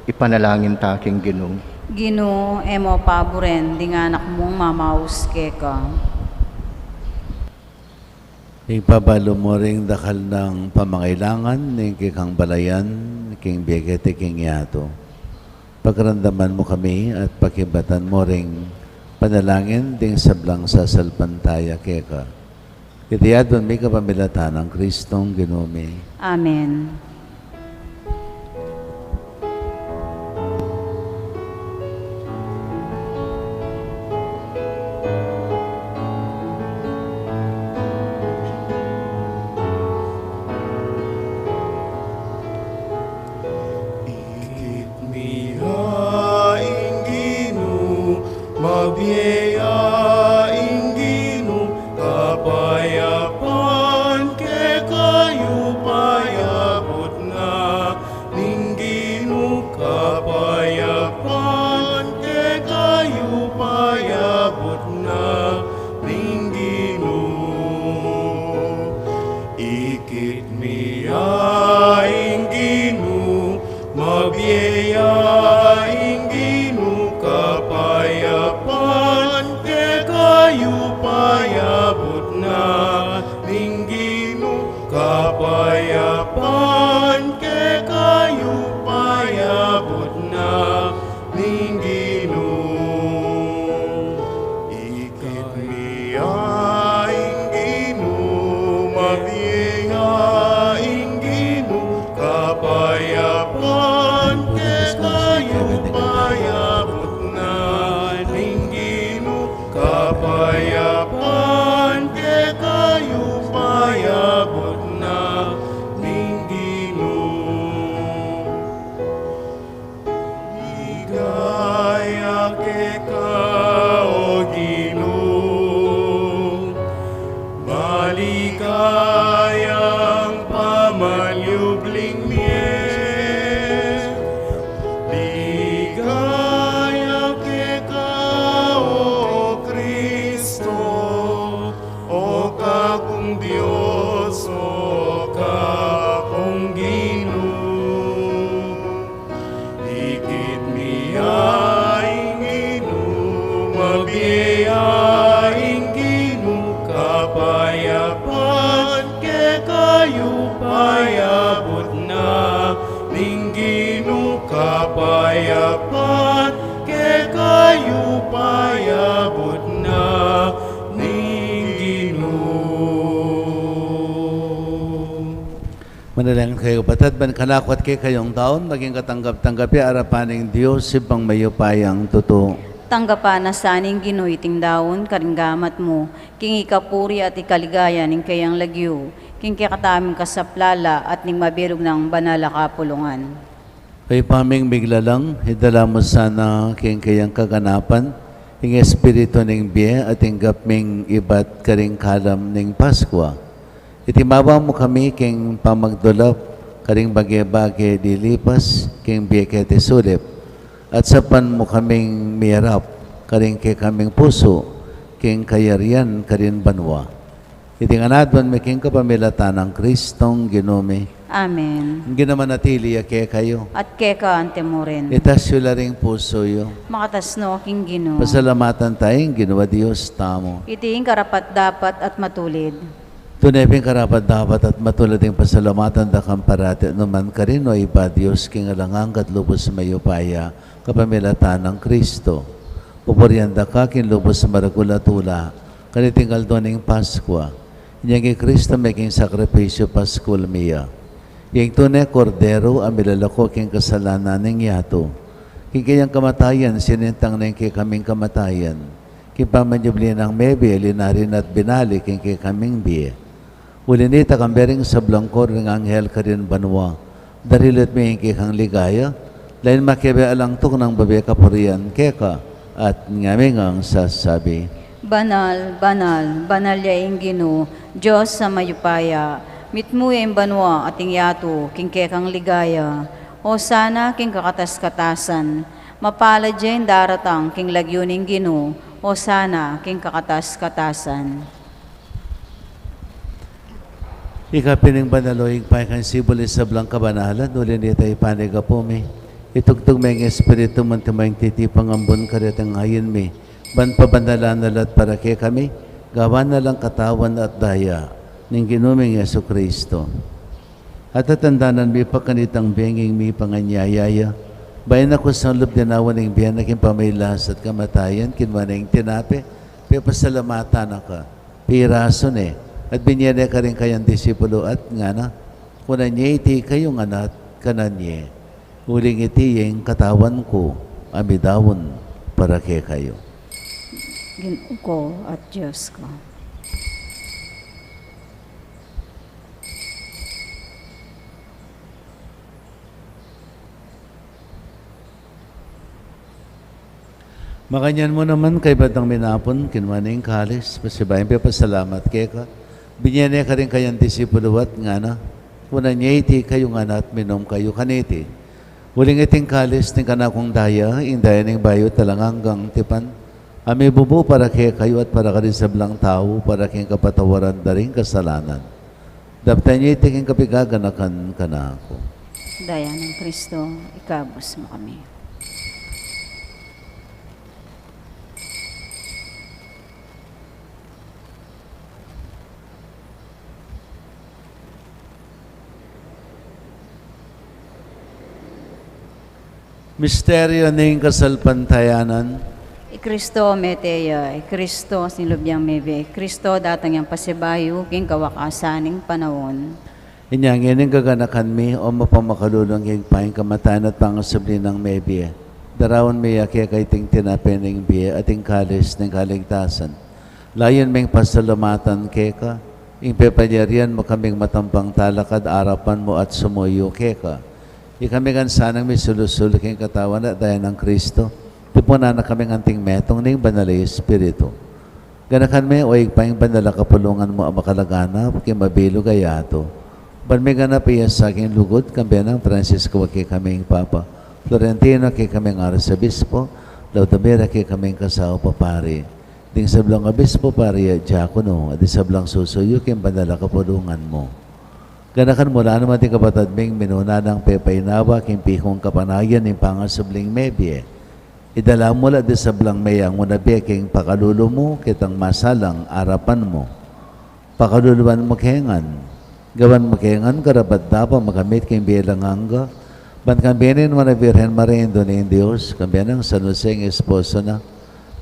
ipanalangin ta king Ginu. Ginu, e mu paburen ding anak mung mamaus keka. Ipabalo mu ring dakal nang pamangailangan ning kekang balayan, king bie keti king yatu. Pagramdaman mu kami at pakibatan mu ring panalangin ding sablang sasalpantaya keka. Iti aduan mi kapamilatan nang Kristong Ginu mi. Amen. Ikit mi ya ing Ginu, mabie ya ing Ginu, kapayapan kekayu payabut na ning Ginu, kapayapan kekayu payabut na ning Ginu. Ikit mi ya ing Ginu, mabie ya ing Ginu, kapayapan kekayu payabut na ning Ginu, kapayapan kekayu payabut na ning Ginu. Ikit mi ya ing Ginu, mabie ya ing Ginu, kapayapan kekayu payabut na ning Ginu, kapayapan kekayu payabut na ning Ginu. Ligaya keka, O Ginu, maligayang pamanyubling mie. Ligaya keka, O Kristo, o kakung Dios, o kakung Ginu. Ikit mi ya ing Ginu, mabie ya ing Ginu, kapayapan kekayu payabut na ning Ginu, kapayapan kekayu payabut na ning Ginu. Manalangin kayu, kapatad, ban kanaku at kekayung taun maging katanggap-tanggap ya arapan ning Dios, Ibpang mayupayang tutu. Tanggapan na sa ning Ginu iting daun karing gamat mu, king ikapuri at ikaligaya ning keyang lagyu, king kekatamung kasaplalan at ning mabilug nang banal a kapulungan. Ibpa ming miglalang, idala mu sana king keyang kaganapan ing espiritu ning bie at ing gapming ibat karing kalam ning Paskua. Iti mawa mu kami king pamagdulap karing bage-bage dilipas king bie keti sulip, at sapan mu kaming miyarap karing kekaming pusu king kayarian karin banua. Iti ngan aduan mi king kapamilatan nang Kristong Ginu mi. Amen. Ing Ginu manatili ya kekayu. At keka antimurin. Itas yu la ring pusu yu. Makatas no king Ginu. Pasalamatan taya ing Ginu a Dios tamu. Iti ing karapat-dapat at matulid. Tune pin karapat-dapat at matulid ing pasalamatan da kang parati at nukarin man, O Ibpa, Dios king alang angga at lubus mayupaya, kapamilatan nang Kristo. Pupurian da ka king lubus maragul a tula kaniting aldo ning Paskua. Inyang i Kristo meking sakripisyu Paskul mi ya. Ing tune Kordero a milalako king kasalanan ning yatu. King keyang kamatayan sinintang ne ing kekaming kamatayan. King pamanyubli nang mebie, linari na at binalik ing kekaming bie. Uli nita, kambe ring sablang koro ring anghel karin banua, darilit mi ing kekang ligaya, lain makebe alang tuknang babie kapurian keka, At ngeni ngang sasabi, "Banal, banal, banal ya ing Ginu, Dios a mayupaya, mitmu ya ing banua at ing yatu king kekang ligaya. Hosana king kakatas-katasan, mapalad ya ing daratang king lagyu ning Ginu, Hosana king kakatas-katasan." Ika pin ing banal, o Ibpa, ika ing sibul ning sablang kabanalan, uli na nita ipanyawad mi. Itugtug me ing Espiritu mu antimong titipang ambun karetang ain mi, ban pabanalan na la at para kekami, gawan na lang katawan at daya ning Ginu ming Jesucristo. At tatandanan mi pa kanitang bie ing mipanganyaya ya, bayu na kusang lub dinawa ning bie na king pamagkasakit at kamatayan, kinua ne ing tinape, pepasalamatan na ka, pirasu ne, at binie ne karing kayang disipulu at ngana: "Kunan ye iti kayu ngan at kanan ye, uling iti ing katawan ku, a midaun para kekayu." Ginu ku at Dios ku. Makanyan mu naman, kaybat nang minapun, kinua ne ing kalis, pasibayu ya pepasalamat keka, binie ne karing kayang disipulu at ngana: "Kunan ye iti kayu ngan at minum kayu kaniti, uling iti ing kalis ning kanakung daya, ing daya ning bayu at alang anggang tipan, a mibubu para kekayu at para karing sablang tau, para king kapatawaran da ring kasalanan. Daptan ye iti king kapaganakan kanaku." Daya nang Kristo, ikabus mu kami. Misteryu ning kasalpantayanan. I Kristo mete ya, i Kristo sinubli yang mebie, i Kristo datang yang pasibayu king kawakasan ning panaun. Inya ngeni ing gaganakan mi, o mapamakalulung Ibpa, ing kamatayan at pangasubli nang mebie, daraun mi ya keka iting tinape ning bie at ing kalis ning kaligtasan. Layun ming pasalamatan keka ing pepanyarian mu kaming matampang talakad king arapan mu at sumuyu keka. Ikami ngan sanang misulu-sulu king katawan at daya nang Kristo, tipunan na kaming anting metung ning Banal a Espiritu. Ganakan me, o Ibpa, ing banal a kapulungan mu a makalaganap king mabilug a yatu, ban miganap ya sa king lugud, kambe nang Francisco a kekaming Papa, Florentino a kekaming Arsobispo, Laudamir a kekaming Kasaup a Pari, ding sablang obispo, pari at diakono, at ding sablang susuyu king banal a kapulungan mu. Ganakan mu la naman ding kapatad ming minuna nang pepainawa king pikung kapanayan ning pangasubling mebie. Idala mu la ding sablang meyangu na bie king pakalulu mu ketang masalang arapan mu. Pakaluluan mu ke ngan. Gawan mu ke ngan karapat-dapat makamit king bie alang angga, ban kambe ning Nuan a Virgen Maria, Indu ning Dios, kambe nang San Jose ing esposo na,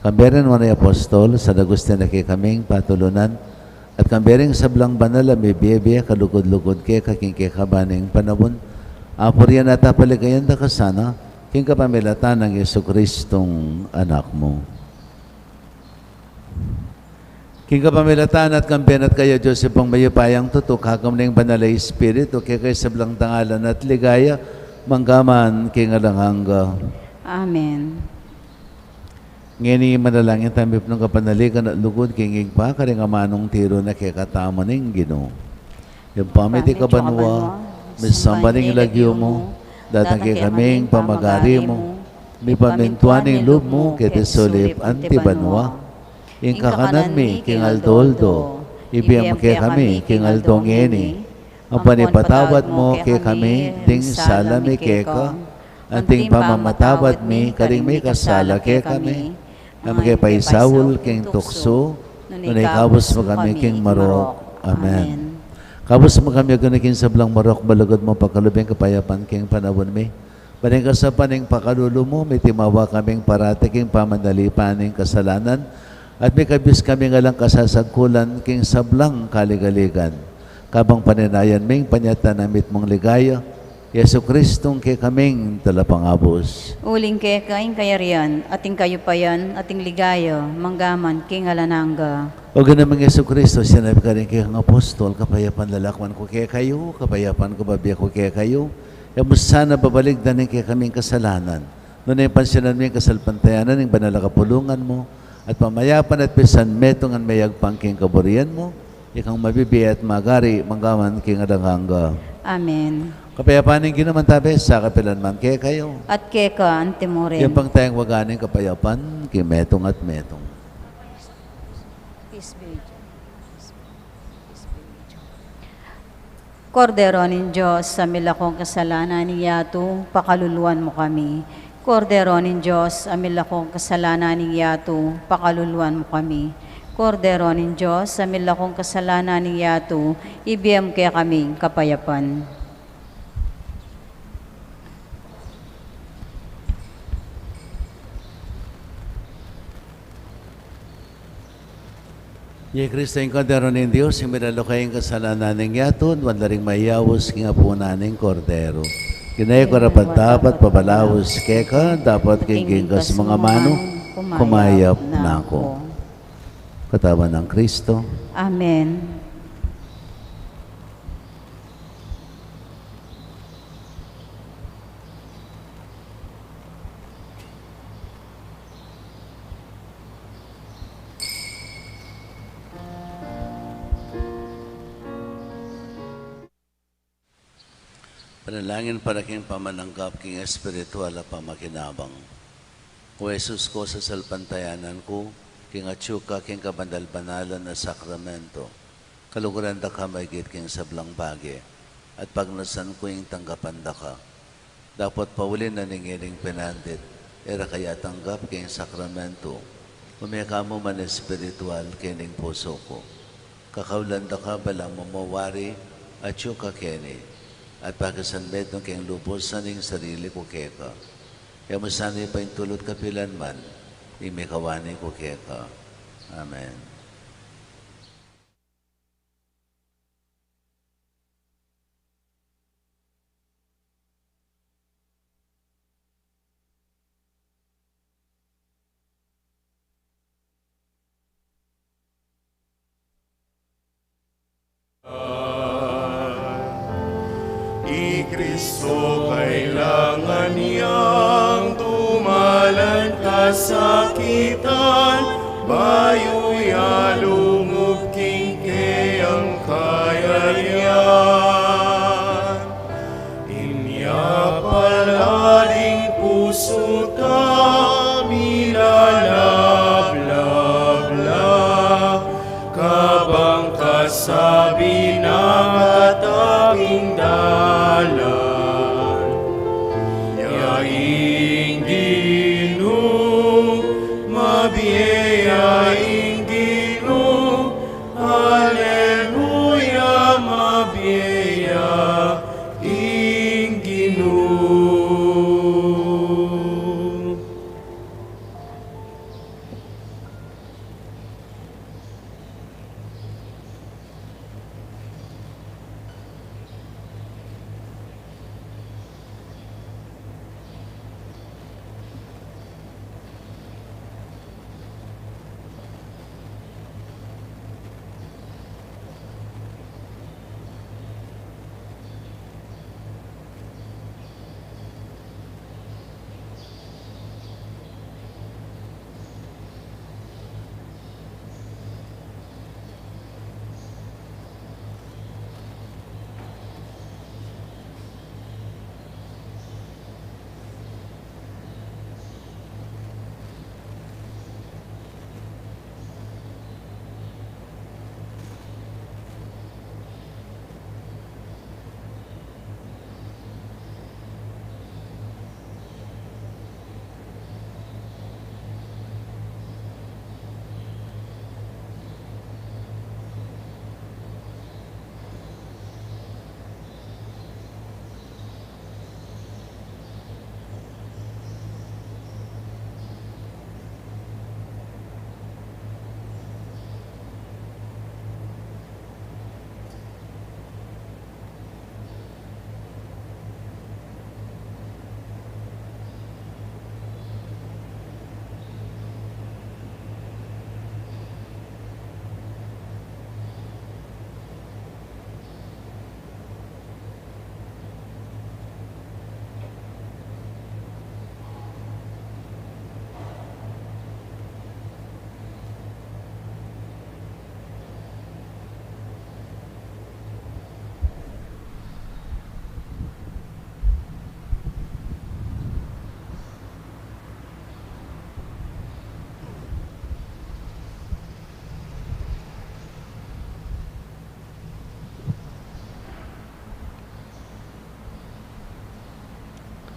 kambe ring nuan a apostol, San Agustin a kekaming patulunan, at kambe ring sablang banal a mibie-bie kalugud-lugud keka king kekaban ning panaun, apurian at apaligayan da ka sana, king kapamilatan nang Jesucristong Anak mu. King kapamilatan na at kambe na at kaya, Dios Ibpang mayupayang tutu, kayabe ning Banal a Espiritu, keka ing sablang dangalan at ligaya, mangga man king alang angga. Amen. Ngeni manalangin tamu, mipnung kapanaligan at lugud king Ibpa, karing amanung tiru na kekatamu ning Ginu. Ibpa mi atsu ka banua, misamban ya ing lagyu mu, datang kekami ing pamagari mu, mipamintuan ing lub mu keti sulip anti banua. Ing kakanan mi king aldo-aldo ibie mu kekami king aldo ngeni. Ampo ipatawad mu kekami ding sala mi keka, anti ing pamamatawad mi karing mikasala kekami. E mu ke paisaul king tuksu, nune ikabus mu kami king marok. Amen. Ikabus mu kami, o Ginu, king sablang marok, ban lugud mung pakalubin ing kapayapan king panaun mi. Ban king saup ning pakalulu mu, mitimawa kaming parati king pamanalipan ning kasalanan, at mikabus kaming alang kasasagkulan king sablang kaligaligan. Kabang paninayan mi ing panyatang ning mitmung ligaya, Jesucristong kekaming Talapangabus. Uling keka ing kayarian, at ing kayupayan, at ing ligaya, mangga man king alang angga. O Ginu ming Jesucristo, sinabi mu karing kekang apostol, kapayapan lalakwan ku kekayu, kapayapan ku bibie ku kekayu. E mu sana babalikdan ing kekaming kasalanan, Nune pansinan mu ing kasalpantayanan ning banal a kapulungan mu, at pamayapan at pisan metung ngan meyagpang king kaburian mu, ikang mabibie at magari mangga man king alang angga. Amen. Kapayapan ning Ginu mantabe sa kapilan man kekayu. At keka antimurin. Yapang tayang waga ning kapayapan king metung at metung. Peace be with you. Kordero ning Dios, a milako king kasalanan ning yatu, pakaluluan mu kami. Kordero ning Dios, a milako king kasalanan ning yatu, pakaluluan mu kami. Kordero ning Dios, a milako king kasalanan ning yatu, ibie mu kekami ing kapayapan. Iya i Kristo ing Kordero ning Dios, ing milalako king kasalanan ning yatu, nuan la ring mayaus king apunan ning Kordero. Ginu ku, karapat-dapat pabalaus keka, dapot king gingkas mung amanu, kumayap na ku. Katawan nang Kristo. Amen. Panalangin para king pamananggap king espiritual a pamakinabang. O Jesus ku, sasalpantayanan ku king atyu ka king kabanal-banalan a sakramento. Kaluguran da ka maigit king sablang bage, at pagnasan ku ing tanggapan da ka. Dapot pauli na ning ining pinandit, e ra ka ya tanggap king sakramento, ume ka mu man espiritual kening pusu ku. Kakaulan da ka balamu mo wari atyu ka keni, at pakisanmetung keng lubus ing sarili ku keka. Iya mu sana ipaintulut kapilan man ing mikawani ku keka. Amen. I Kristo kailangan yang dumalan kasakitan, bayu ya lungub king keyang kayarian. Inya pala ding pusu ta, milalablab la, kabang kasabi na king dalan. Ya ing Ginu, mabie ya ing Ginu, Aleluya, mabie ya ing Ginu.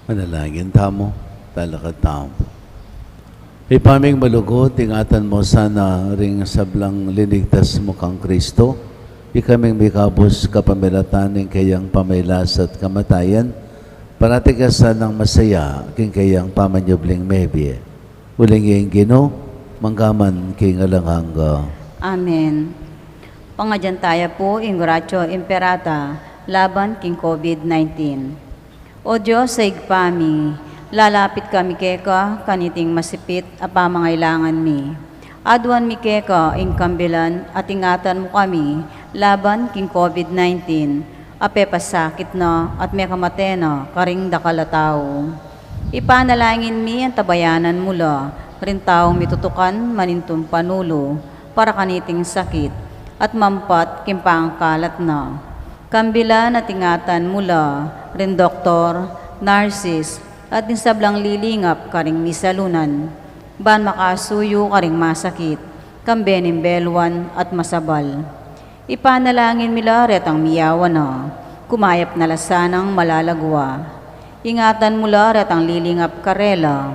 Manalangin tamu, talakad tamu. Ibpa ming malugud, ingatan mu sana ring sablang linigtas mu kang Kristo, ikaming mikabus kapamilatan ning kayang pamagkasakit at kamatayan, parati ka sanang masaya king kayang pamanyubling mebie. Uling ing Ginu, manggaman king alang angga. Amen. Pangadyan taya pu ing Oratio Imperata laban king COVID nineteen. O Dios a Ibpa mi, lalapit kami keka kaniting masipit a pamangailangan mi. Aduan mi keka ing kambilan at ingatan mu kami laban king COVID nineteen a pepasakit na at mekamate na karing dakal a tau. Ipanalangin mi antabayanan mu la ring taung mitutukan manintun panulu para kaniting sakit at mampat king pangkalat na. Kambilan at ingatan mu la ring doktor, nurses, at ding sablang lilingap karing misalunan, ban makasuyu karing masakit, kambe ning beluan at masabal. Ipanalangin mi la retang miyawa na, kumayap na la sanang malagwa. Ingatan mu la retang lilingap karela.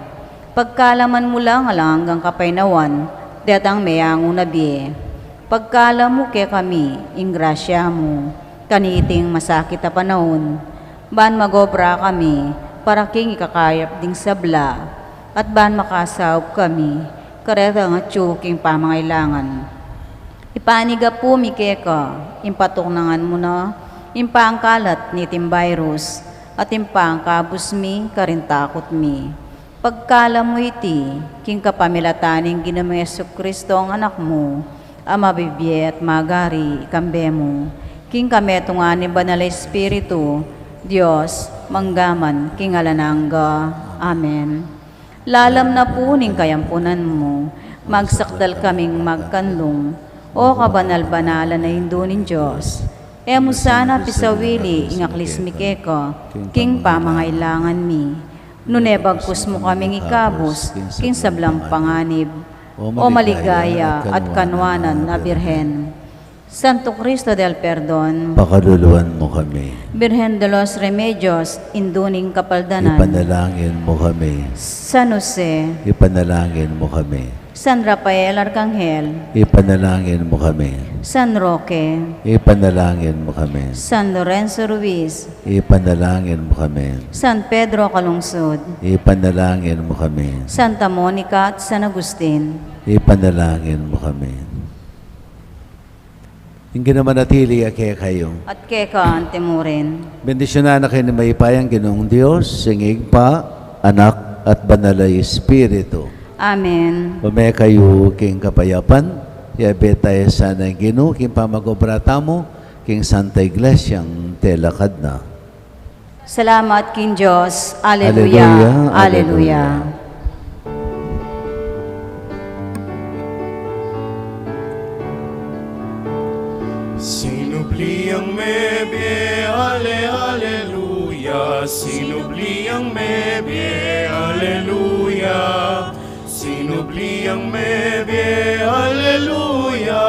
Pagkalaman mu la ing alang anggang kapaynawan detang meyangu na bie. Pagkalam mu kekami ing grasya mu kaniting masakit a panaun, ban magobra kami para king ikakayap ding sabla, at ban makasaup kami karetang atyu king pamangailangan. Ipanyawad mi keka ing patuknangan mu na ing pangkalat niting virus, at ing pangkabus mi karing takut mi. Pagkalam mu iti king kapamilatan ning Ginu ming Jesucristo a Anak mu, a mabibie at magari kambe mu, king kametungan ning Banal a Espiritu, Dios, manggaman king alang angga. Amen. Lalam na pu ning kayampunan mu, magsakdal kaming magkanlung, O kabanal-banalan a Indu ning Dios. E mu sana pisawili ing aklis mi keka king pamangailangan mi, nune bagkus mu kaming ikabus king sablang panganib, O maligaya at kanuanan a Birhen. Santo Cristo del Perdon, pakaluluan mu kami. Birhen de los Remedios, Indu ning Kapaldanan, ipanalangin mu kami. San Jose, ipanalangin mu kami. San Rafael Arkanghel, ipanalangin mu kami. San Roque, ipanalangin mu kami. San Lorenzo Ruiz, ipanalangin mu kami. San Pedro Calungsod, ipanalangin mu kami. Santa Monica at San Agustin, ipanalangin mu kami. Ing Ginu manatili ya kekayu. At keka anti mu rin. Bendisyunan na kayu ning mayupayang Ginung Dios, ing Ibpa, Anak, at Banal a Espiritu. Amen. Ume kayu king kapayapan, yabe taya sana ning Ginu king pamag-obra tamu king Santa Iglesiang telakad na. Salamat king Dios. Aleluya, aleluya, aleluya. Sinubli yang mebie, ale, aleluya. Sinubli yang mebie, aleluya. Sinubli yang mebie, aleluya.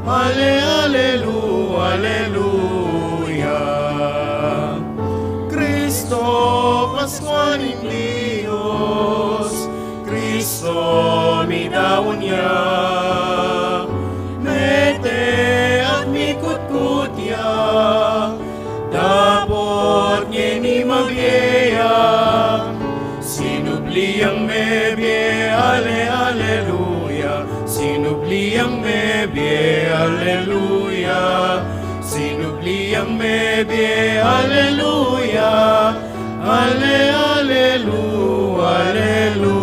Ale, alelu, aleluya. Kristo, Paskwa ning Dios, Kristo, midaun ya, mete at mikutkut ya, dapot ngeni mabie ya. Sinubli yang mebie, ale, aleluya. Sinubli yang mebie, aleluya. Sinubli yang mebie, aleluya. Ale, alelu, alelu.